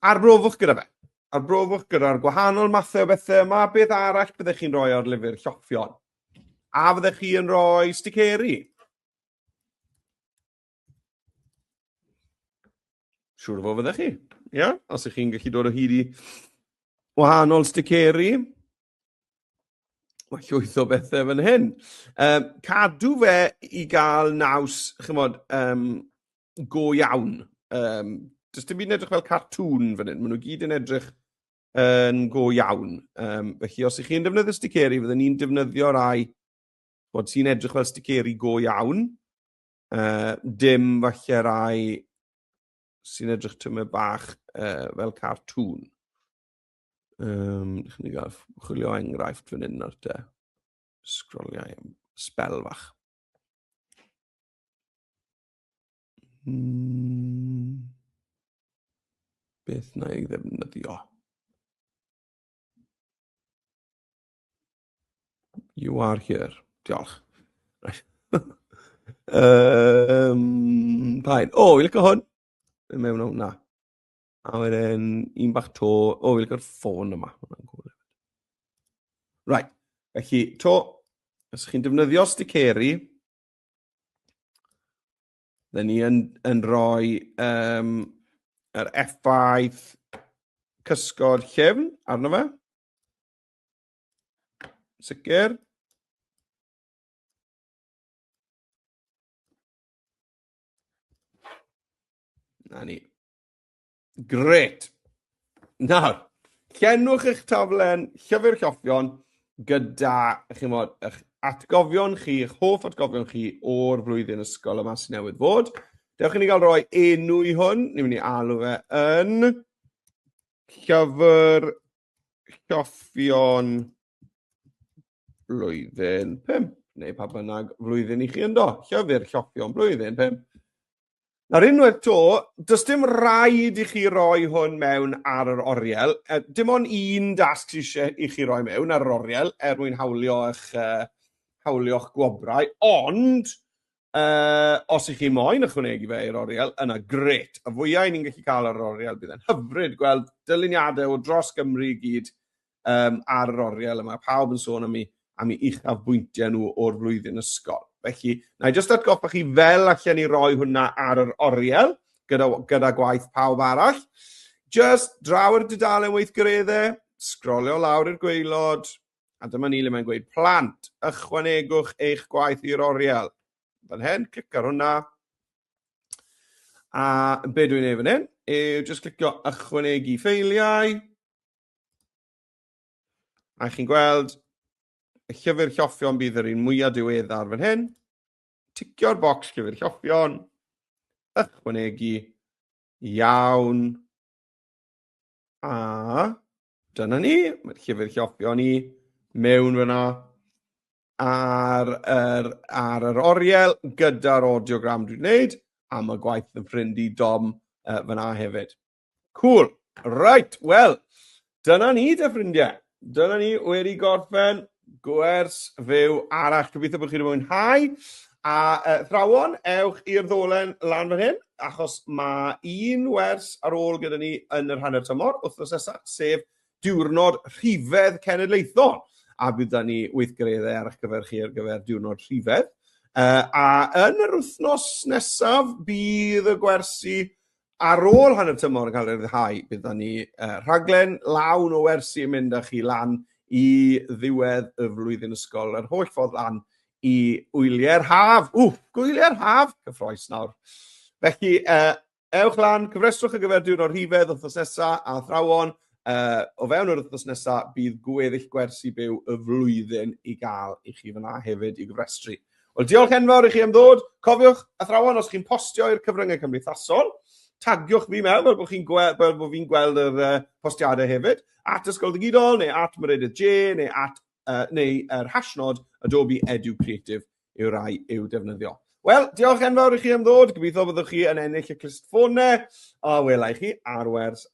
arbrofwch gyda fe. Arbrofwch gyda'r gwahanol mathau o bethau yma. Beth arall byddech chi'n rhoi ar lyfr lloffion? A fyddech chi yn rhoi sticeri? Siŵr o fod fyddech chi. Ie? Yeah? Os ych chi'n gallu dod o hyd i wahanol sticeri, mae llwyth o bethau fan hyn. Cadw fe i gael naws, chymod, go iawn. Does dim byd yn edrych fel cartŵn fan hyn. Maen nhw gyd yn edrych yn go iawn. Felly, os ych chi'n defnyddio sticeri, fydden ni'n defnyddio rai bod sy'n edrych fel sticeri go iawn. Dim falle rai sy'n edrych tymed bach fel cartŵn. Ni gael chwilio enghraifft fan hyn ar te. Sgrolio am sbel fach. Beth na i ddefnyddio? You are here. Diolch. Right. Paid. O, fi'n licio hwn. Mewn o hwnna. A wedyn, un bach to. O, fi'n licio'r ffôn yma. Hwnna'n cool. Right. Felly, to, os chi'n defnyddio sticeri, dyn ni yn rhoi yr effaith cysgod llyfn arno fe. Sicr. Na ni. Gret. Nawr, llenwch eich taflen llyfr lloffion gyda, chi'n bod, eich atgofion chi, eich hoff atgofion chi o'r flwyddyn ysgol yma sy'n newydd fod. Dewch i ni gael rhoi enw i hwn. Ni'n mynd i alw fe yn llyfr lloffion blwyddyn 5, neu pa bynnag flwyddyn i chi ynddo. Llyfr lloffion blwyddyn 5. Nawr unwaith to, does dim rhaid i chi roi hwn mewn ar yr oriel. Dim ond un dasg sydd eisiau i chi roi mewn ar yr oriel er mwyn hawlio'ch gwobrau, ond os ych chi moyn ychwanegu fe i'r oriel, yna gret. Y fwyau ni'n gallu cael ar yr oriel, bydd e'n hyfryd gweld dyluniadau o dros Gymru i gyd ar yr oriel yma. Pawb yn sôn am eu uchafbwyntiau nhw o'r flwyddyn ysgol. Felly, na i jyst atgoffa chi fel allan ni roi hwnna ar yr oriel gyda gwaith pawb arall. Just draw ar dudalen weithgareddau, sgrolio lawr i'r gwaelod, a dyma ni le mae'n gweud plant, ychwanegwch eich gwaith i'r oriel. Fan hyn, clic ar hwnna. A be dwi'n ei fan hyn yw just clicio ychwanegu ffeiliau. A chi'n gweld y llyfr lloffion bydd yr un mwyaf diweddar fan hyn. Ticio'r bocs llyfr lloffion, ychwanegu, iawn, a dyna ni, mae'r llyfr lloffion i mewn fyna ar yr oriel gyda'r audiogram dwi'n gwneud, a mae gwaith yn ffrind i Dom fyna hefyd. Cool. Right, wel, dyna ni de ffrindiau. Dyna ni wedi gorffen gwers fyw arall. Gobeithio bod chi wedi mwynhau. A thrawon, ewch i'r ddolen lan fan hyn, achos mae un wers ar ôl gyda ni yn yr hanner tymor, wythnos nesaf, sef diwrnod rhifedd cenedlaethol. A bydd da ni weithgareddau ar eich cyfer chi ar gyfer diwrnod rhifedd. A yn yr wythnos nesaf, bydd y gwersi ar ôl hanner tymor yn cael ei ryddhau. Bydd ni rhaglen lawn o wersi yn mynd â chi lan i ddiwedd y flwyddyn ysgol, yr holl ffordd lan i wyliau'r haf. Ww, gwyliau'r haf! Cyffroes nawr. Felly, ewch lan, cyfrestrwch ar gyfer diwrnod rhifedd wythnos nesaf, a athrawon, o fewn yr wythnos nesaf bydd gweddill gwersi byw y flwyddyn i gael i chi fyna hefyd i gyfrestru. Wel, diolch enfawr i chi am ddod. Cofiwch, athrawon, os chi'n postio i'r cyfryngau cymdeithasol, tagiwch fi mewn fel bod chi'n gweld, fel bod fi'n gweld yr postiadau hefyd, at Ysgol Ddigidol, neu at Meredydd J, neu at neu yr hashnod Adobe Edu Creative yw rai i'w defnyddio. Wel, diolch enfawr i chi am ddod. Gobeithio byddwch chi yn ennill y clustffonau. A wela i chi ar wers